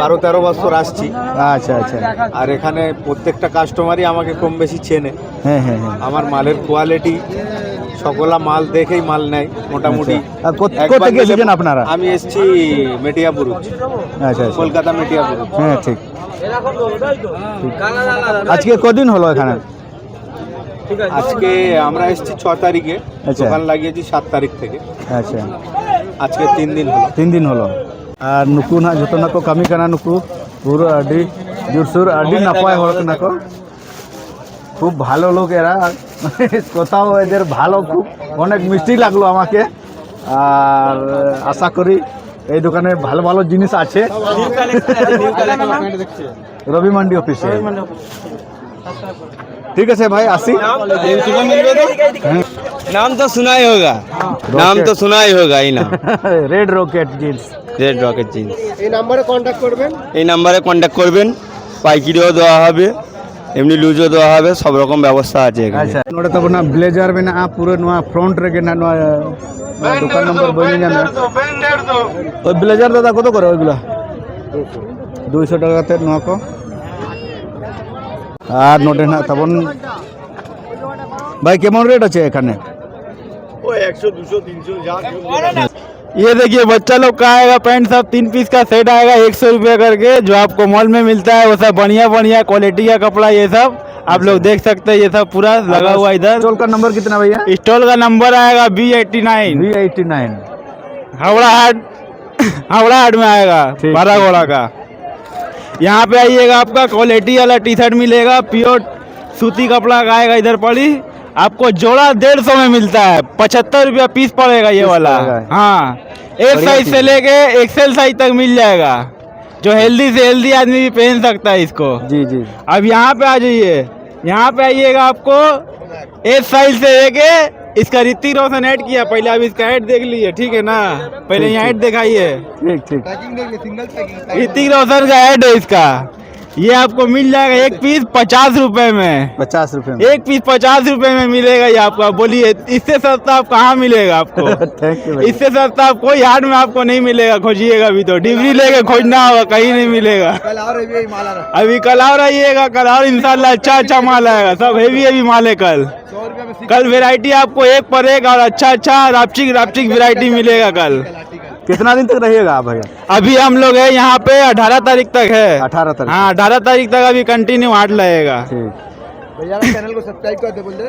বারো তেরো বছর আসছি। আচ্ছা, আচ্ছা। আর এখানে প্রত্যেকটা কাস্টমারই আমাকে কম বেশি চেনে। হ্যাঁ, হ্যাঁ, হ্যাঁ। আমার মালের কোয়ালিটি, সকলা মাল দেখেই মাল নেয় মোটামুটি। আচ্ছা। আর কোথ-, একবার কোথেকে নিলে এসেছেন আপনারা? আমি এসছি মেটিয়াবুরুজ, আচ্ছা, আচ্ছা। কলকাতা মেটিয়াবুরুজ। হ্যাঁ, ঠিক। আজকে কদিন হলো এখানে? আজকে আমরা এসছি ছ তারিখে, আচ্ছা। দোকান লাগিয়েছি সাত তারিখ থেকে। আচ্ছা। আজকে তিন দিন হলো। তিন দিন হলো। আর ᱱᱩᱠᱩ ᱱᱟᱜ ᱡᱚᱛᱚ ᱱᱟᱜ ᱠᱚ ᱠᱟᱹᱢᱤ ᱠᱟᱱᱟ, ᱱᱩᱠᱩ ᱯᱩᱨᱟᱹ ᱟᱹᱰᱤ ᱡᱳᱨᱥᱳᱨ, ᱟᱹᱰᱤ ᱱᱟᱯᱟᱭ ᱦᱚᱲ ᱠᱟᱱᱟ ᱠᱚ᱾ খুব ভালো লোক এরা, কোথাও এদের ভালো, খুব অনেক মিষ্টি লাগলো আমাকে। আর আশা করি এই দোকানে ভালো ভালো জিনিস আছে। নিউ কালেকশন আছে, নিউ কালেকশন। রবি মান্ডি অফিসে। ঠিক আছে ভাই, আসি। নাম তো শোনাই হোগা, নাম তো শোনাই হোগা, এই নাম। Red rocket jeans. Red rocket jeans. এই নাম্বারে কন্ট্যাক্ট করবেন। এই নাম্বারে কন্ট্যাক্ট করবেন, পাইকারিও দেওয়া হবে, এমনি লুজও দেওয়া হবে, সব রকম ব্যবস্থা আছে এখানে। ᱟᱪᱪᱷᱟ, ᱱᱚᱰᱮ ᱛᱟᱵᱚᱱ ᱱᱟᱜ ᱵᱞᱮᱡᱟᱨ ᱢᱮᱱᱟᱜᱼᱟ, ᱯᱩᱨᱟᱹ ᱱᱚᱣᱟ ᱯᱷᱨᱚᱱᱴ ᱨᱮᱜᱮ ᱱᱟᱜ ᱱᱚᱣᱟ, ᱱᱚᱣᱟ ᱫᱚᱠᱟᱱ ᱱᱚᱢᱵᱚᱨ ᱵᱟᱹᱧ ᱧᱟᱢᱟ᱾ ᱳᱭ ᱵᱞᱮᱡᱟᱨ ᱫᱟᱫᱟ, ᱠᱚᱛᱚ ᱠᱚᱨᱮ ᱳᱭᱜᱩᱞᱟ? ᱫᱩᱭᱥᱚ ᱴᱟᱠᱟ ᱠᱟᱛᱮ ᱱᱚᱣᱟ ᱠᱚ᱾ ᱟᱨ ᱱᱚᱰᱮ ᱱᱟᱜ ᱛᱟᱵᱚᱱ, ᱵᱷᱟᱭ, ᱠᱮᱢᱚᱱ ᱨᱮᱴ ᱟᱪᱷᱮ ᱮᱠᱷᱟᱱᱮ? ওই একশো, দুশো, তিনশো, যা। ये देखिए, बच्चा लोग का आएगा पैंट, सब तीन पीस का सेट आएगा एक सौ रुपये करके। जो आपको मॉल में मिलता है वो सब बढ़िया बढ़िया क्वालिटी का कपड़ा, ये सब आप लोग देख सकते हैं। ये सब पूरा लगा हुआ इधर। स्टॉल का नंबर कितना भैया? स्टॉल का नंबर आएगा B eighty nine. B eighty nine. Howrah Haat, Howrah Haat में आएगा, ठीक, बारह घोड़ा का। यहाँ पे आइएगा, आपका क्वालिटी वाला टी शर्ट मिलेगा, प्योर सूती कपड़ा का आएगा इधर पड़ी। आपको जोड़ा डेढ़ सौ में मिलता है, पचहत्तर रुपया पीस पड़ेगा ये वाला। हाँ, एस साइज से लेके एक्सएल साइज तक मिल जाएगा। जो हेल्दी से हेल्दी आदमी भी पहन सकता है इसको। जी जी। अब यहाँ पे आ जाइए, यहाँ पे आइएगा, आपको एस साइज से लेके इसका ऋतिक रोशन ऐड किया। पहले आप इसका ऐड देख लीजिए, ठीक है ना? पहले यहाँ ऐड दिखाइए। ठीक ठीक। ऋतिक रोशन का ऐड है इसका। ये आपको मिल जाएगा एक पीस पचास रुपए में। पचास रुपए में एक पीस पचास रुपए में मिलेगा ये आपको। आप बोलिए, इससे सस्ता आप कहाँ मिलेगा आपको? थैंक यू भाई। इससे सस्ता आप कोई हाट में आपको नहीं मिलेगा, खोजिएगा भी तो। डिबरी लेके खोजना होगा, कहीं नहीं मिलेगा। कल और भी माल आ रहा है। अभी कल और आइएगा, कल और इंशाल्लाह अच्छा अच्छा माल आएगा, सब हेवी हेवी माल है कल। कल वैरायटी आपको एक पर एक और अच्छा अच्छा रापचिक रापचिक वैरायटी मिलेगा कल। कितना दिन तक रहिएगा आप भैया? अभी हम लोग है यहाँ पे अठारह तारीख तक है। अठारह तारीख? हाँ, अठारह तारीख तक अभी कंटिन्यू हाट लगेगा। ठीक। भैया का चैनल को सब्सक्राइब कर दे, बोल दे।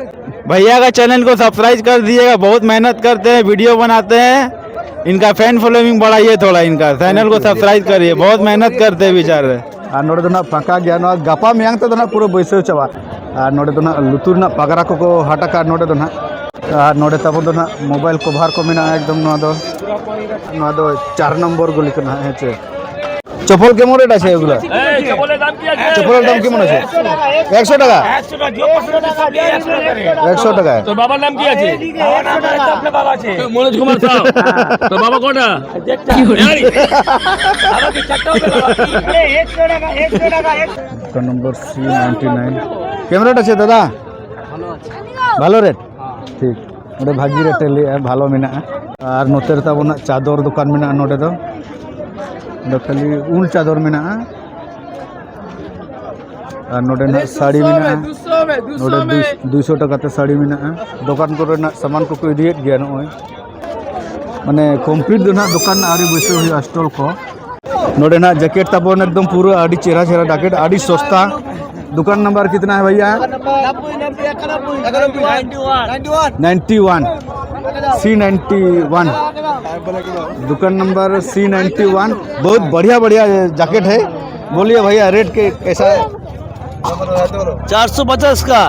भैया का चैनल को सब्सक्राइब कर दिएगा, बहुत मेहनत करते हैं, वीडियो बनाते हैं। इनका फैन फॉलोइंग बढ़ाइए थोड़ा, इनका चैनल को सब्सक्राइब करिए, बहुत मेहनत करते हैं बेचारे। ᱟᱨ ᱱᱚᱰᱮ ᱫᱚ ᱱᱟᱜ ᱯᱷᱟᱸᱠᱟ ᱜᱮᱭᱟ, ᱱᱚᱣᱟ ᱜᱟᱯᱟ ᱢᱮᱭᱟᱝ ᱛᱮᱫᱚ ᱱᱟᱜ ᱯᱩᱨᱟᱹ ᱵᱟᱹᱭᱥᱟᱹᱣ ᱪᱟᱵᱟᱜᱼᱟ᱾ ᱟᱨ ᱱᱚᱰᱮ ᱫᱚ ᱱᱟᱜ ᱞᱩᱛᱩᱨ ᱨᱮᱱᱟᱜ ᱯᱟᱜᱽᱨᱟ ᱠᱚᱠᱚ ᱦᱟᱴ ᱟᱠᱟᱫ ᱱᱚᱰᱮ ᱫᱚ ᱱᱟᱜ᱾ ᱟᱨ ᱱᱚᱰᱮ ᱛᱟᱵᱚᱱ ᱫᱚ ᱱᱟᱜ ᱢᱳᱵᱟᱭᱤᱞ ᱠᱚᱵᱷᱟᱨ ᱠᱚ ᱢᱮᱱᱟᱜᱼᱟ ᱮᱠᱫᱚᱢ᱾ ᱱᱚᱣᱟ ᱫᱚ, ᱱᱚᱣᱟ ᱫᱚ ᱪᱟᱨ ᱱᱚᱢᱵᱚᱨ ᱜᱩᱞᱤ ᱠᱟᱱᱟ, ᱦᱮᱸ ᱪᱮ? ᱪᱚᱯᱚᱞ ᱠᱮᱢᱚᱱ ᱨᱮᱴ ᱟᱪᱷᱮ ᱮᱜᱩᱞᱟ? এই, চপলের দাম কি আছে? চপলের দাম কেমন আছে? একশো টাকা। একশো টাকা, যে পাঁচশো টাকা সব নিয়ে একশো টাকা রেট। একশো টাকা। তোর বাবার নাম কি আছে? আমার নাম আছে আপনার বাবা আছে। মনোজ কুমার সাউ। তোর বাবা কটা? এই, বাবা কি চারটা হবে বাবা? আরে, একশো টাকা, একশো টাকা, একশো। দোকান নম্বর সি নাইনটি নাইন। কেমন রেট আছে দাদা? ভালো রেট? ঠিক। ᱚᱸᱰᱮ ᱵᱷᱟᱹᱜᱤ ᱨᱮᱴ ᱮ ᱞᱟᱹᱭᱮᱜᱼᱟ, ᱵᱷᱟᱞᱚ ᱢᱮᱱᱟᱜᱼᱟ᱾ ᱟᱨ ᱱᱚᱛᱮ ᱨᱮ ᱛᱟᱵᱚᱱᱟᱜ ᱪᱟᱫᱚᱨ ᱫᱚᱠᱟᱱ ᱢᱮᱱᱟᱜᱼᱟ᱾ ᱱᱚᱰᱮ ᱫᱚ, ᱱᱚᱰᱮ ᱠᱷᱟᱹᱞᱤ ᱩᱞ ᱪᱟᱫᱚᱨ ᱢᱮᱱᱟᱜᱼᱟ᱾ ᱟᱨ ᱱᱚᱰᱮ ᱱᱟᱜ ᱥᱟᱹᱲᱤ ᱢᱮᱱᱟᱜᱼᱟ᱾ ᱱᱚᱰᱮ ᱫᱩᱭ-, ᱫᱩᱭᱥᱚ ᱴᱟᱠᱟ ᱛᱮ ᱥᱟᱹᱲᱤ ᱢᱮᱱᱟᱜᱼᱟ᱾ ᱫᱚᱠᱟᱱ ᱠᱚᱨᱮᱱᱟᱜ ᱥᱟᱢᱟᱱ ᱠᱚᱠᱚ ᱤᱫᱤᱭᱮᱫ ᱜᱮᱭᱟ ᱱᱚᱜᱼᱚᱭ᱾ ᱢᱟᱱᱮ ᱠᱚᱢᱯᱞᱤᱴ ᱫᱚ ᱱᱟᱦᱟᱜ ᱫᱚᱠᱟᱱ ᱟᱹᱣᱨᱤ ᱵᱟᱹᱭᱥᱟᱹᱣ ᱦᱩᱭᱩᱜᱼᱟ, ᱥᱴᱚᱞ ᱠᱚ᱾ ᱱᱚᱰᱮ ᱱᱟᱦᱟᱜ ᱡᱮᱠᱮᱴ ᱛᱟᱵᱚᱱ ᱮᱠᱫᱚᱢ ᱯᱩᱨᱟᱹ ᱟᱹᱰᱤ ᱪᱮᱦᱨᱟ ᱪᱮᱦᱨᱟ ᱡᱮᱠᱮᱴ, ᱟᱹᱰᱤ ᱥᱚᱥᱛᱟ᱾ दुकान नंबर कितना है भैया? Ninety one. C ninety one. दुकान नंबर C नाइन्टी वन। बहुत बढ़िया बढ़िया जैकेट है। बोलिए भैया, रेट के कैसा है? चार सौ पचास का।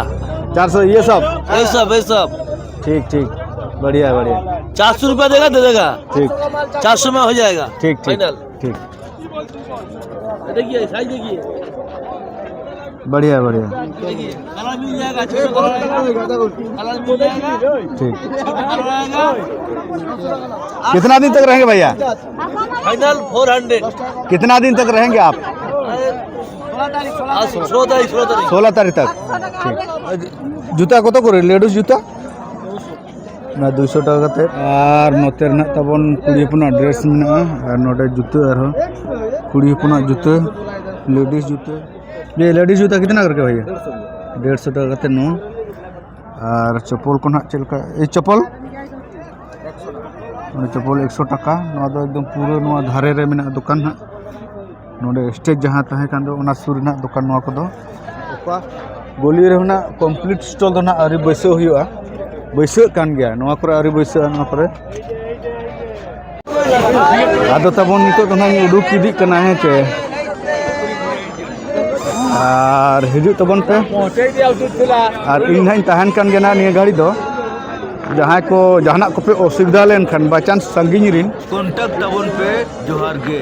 चार सौ, ये सब? ये सब, ये सब। ठीक, ठीक। बढ़िया है, बढ़िया। चार सौ रुपया देगा, दे देगा। ठीक। चार सौ में हो जाएगा। ठीक, ठीक। फाइनल। ठीक। देखिए, साइज देखिए। बढ़िया, बढ़िया। देखिए, कलर मिल जाएगा, छोटा कलर आएगा। कलर मिल जाएगा। ठीक। कलर आएगा। कितना दिन तक रहेंगे भैया? Final four hundred. कितना दिन तक रहेंगे आप? आज सोलह तारीख, सोलह तारीख। सोलह तारीख तक। ठीक। जूता কত করে, লেডিস জুতা? ᱚᱱᱟ ᱫᱩᱭᱥᱚ ᱴᱟᱠᱟ ᱠᱟᱛᱮ᱾ ᱟᱨ ᱱᱚᱛᱮ ᱨᱮᱱᱟᱜ ᱛᱟᱵᱚᱱ ᱠᱩᱲᱤ ᱦᱚᱯᱚᱱᱟᱜ ᱰᱨᱮᱥ ᱢᱮᱱᱟᱜᱼᱟ᱾ ᱟᱨ ᱱᱚᱰᱮ ᱡᱩᱛᱟᱹ ᱟᱨᱦᱚᱸ, ᱠᱩᱲᱤ ᱦᱚᱯᱚᱱᱟᱜ ᱡᱩᱛᱟᱹ, ᱞᱮᱰᱤᱥ ᱡᱩᱛᱟᱹ᱾ ये लेडीज जूता कितना करके भैया? डेढ़ सौ टका ᱠᱟᱛᱮ ᱱᱚᱣᱟ᱾ ᱟᱨ ᱪᱚᱯᱚᱞ ᱠᱚ ᱱᱟᱦᱟᱜ ᱪᱮᱫ ᱞᱮᱠᱟ? ᱮᱭ ᱪᱚᱯᱚᱞ, ᱱᱚᱣᱟ ᱪᱚᱯᱚᱞ ᱮᱠᱥᱚ ᱴᱟᱠᱟ᱾ ᱱᱚᱣᱟ ᱫᱚ ᱮᱠᱫᱚᱢ ᱯᱩᱨᱟᱹ ᱱᱚᱣᱟ ᱫᱷᱟᱨᱮ ᱨᱮ ᱢᱮᱱᱟᱜᱼᱟ ᱫᱚᱠᱟᱱ ᱱᱟᱦᱟᱜ᱾ ᱱᱚᱰᱮ ᱥᱴᱮᱡᱽ ᱡᱟᱦᱟᱸ ᱛᱟᱦᱮᱸ ᱠᱟᱱ ᱫᱚ, ᱚᱱᱟ ᱥᱩᱨ ᱨᱮᱱᱟᱜ ᱫᱚᱠᱟᱱ ᱱᱚᱣᱟ ᱠᱚᱫᱚ᱾ ᱚᱠᱟ ᱜᱚᱞᱤ ᱨᱮ ᱦᱩᱱᱟᱹᱜ ᱠᱚᱢᱯᱞᱤᱴ ᱥᱴᱚᱞ ᱫᱚ ᱱᱟᱦᱟᱜ ᱟᱹᱣᱨᱤ ᱵᱟᱹᱭᱥᱟᱹᱣ ᱦᱩᱭᱩᱜᱼᱟ, ᱵᱟᱹᱭᱥᱟᱹᱜ ᱠᱟᱱ ᱜᱮᱭᱟ᱾ ᱱᱚᱣᱟ ᱠᱚᱨᱮ ᱟᱹᱣᱨᱤ ᱵᱟᱹᱭᱥᱟᱹᱜᱼᱟ, ᱱᱚᱣᱟ ᱠᱚᱨᱮ᱾ ᱟᱫᱚ ᱛᱟᱵᱚᱱ ᱱᱤᱛᱚᱜ ᱫᱚ ᱱᱟᱦᱟᱜ ᱤᱧ ᱩᱰᱩᱠ ᱤᱫᱤᱜ ᱠᱟᱱᱟ, ᱦᱮᱸ ᱪᱮ? ᱟᱨ ᱦᱤᱡᱩᱜ ᱛᱟᱵᱚᱱ ᱯᱮ᱾ ᱟᱨ ᱤᱧ ᱱᱟᱦᱟᱜ ᱤᱧ ᱛᱟᱦᱮᱱ ᱠᱟᱱ ᱜᱮᱭᱟ ᱱᱟᱦᱟᱜ ᱱᱤᱭᱟᱹ ᱜᱷᱟᱹᱲᱤ ᱫᱚ᱾ ᱡᱟᱦᱟᱸᱭ ᱠᱚ ᱡᱟᱦᱟᱱᱟᱜ ᱠᱚᱯᱮ ᱚᱥᱩᱵᱤᱫᱷᱟ ᱞᱮᱱᱠᱷᱟᱱ, by chance ᱥᱟᱺᱜᱤᱧ ᱨᱮᱱ, ᱠᱚᱱᱴᱟᱠᱴ ᱛᱟᱵᱚᱱ ᱯᱮ᱾ ᱡᱚᱦᱟᱨ ᱜᱮ᱾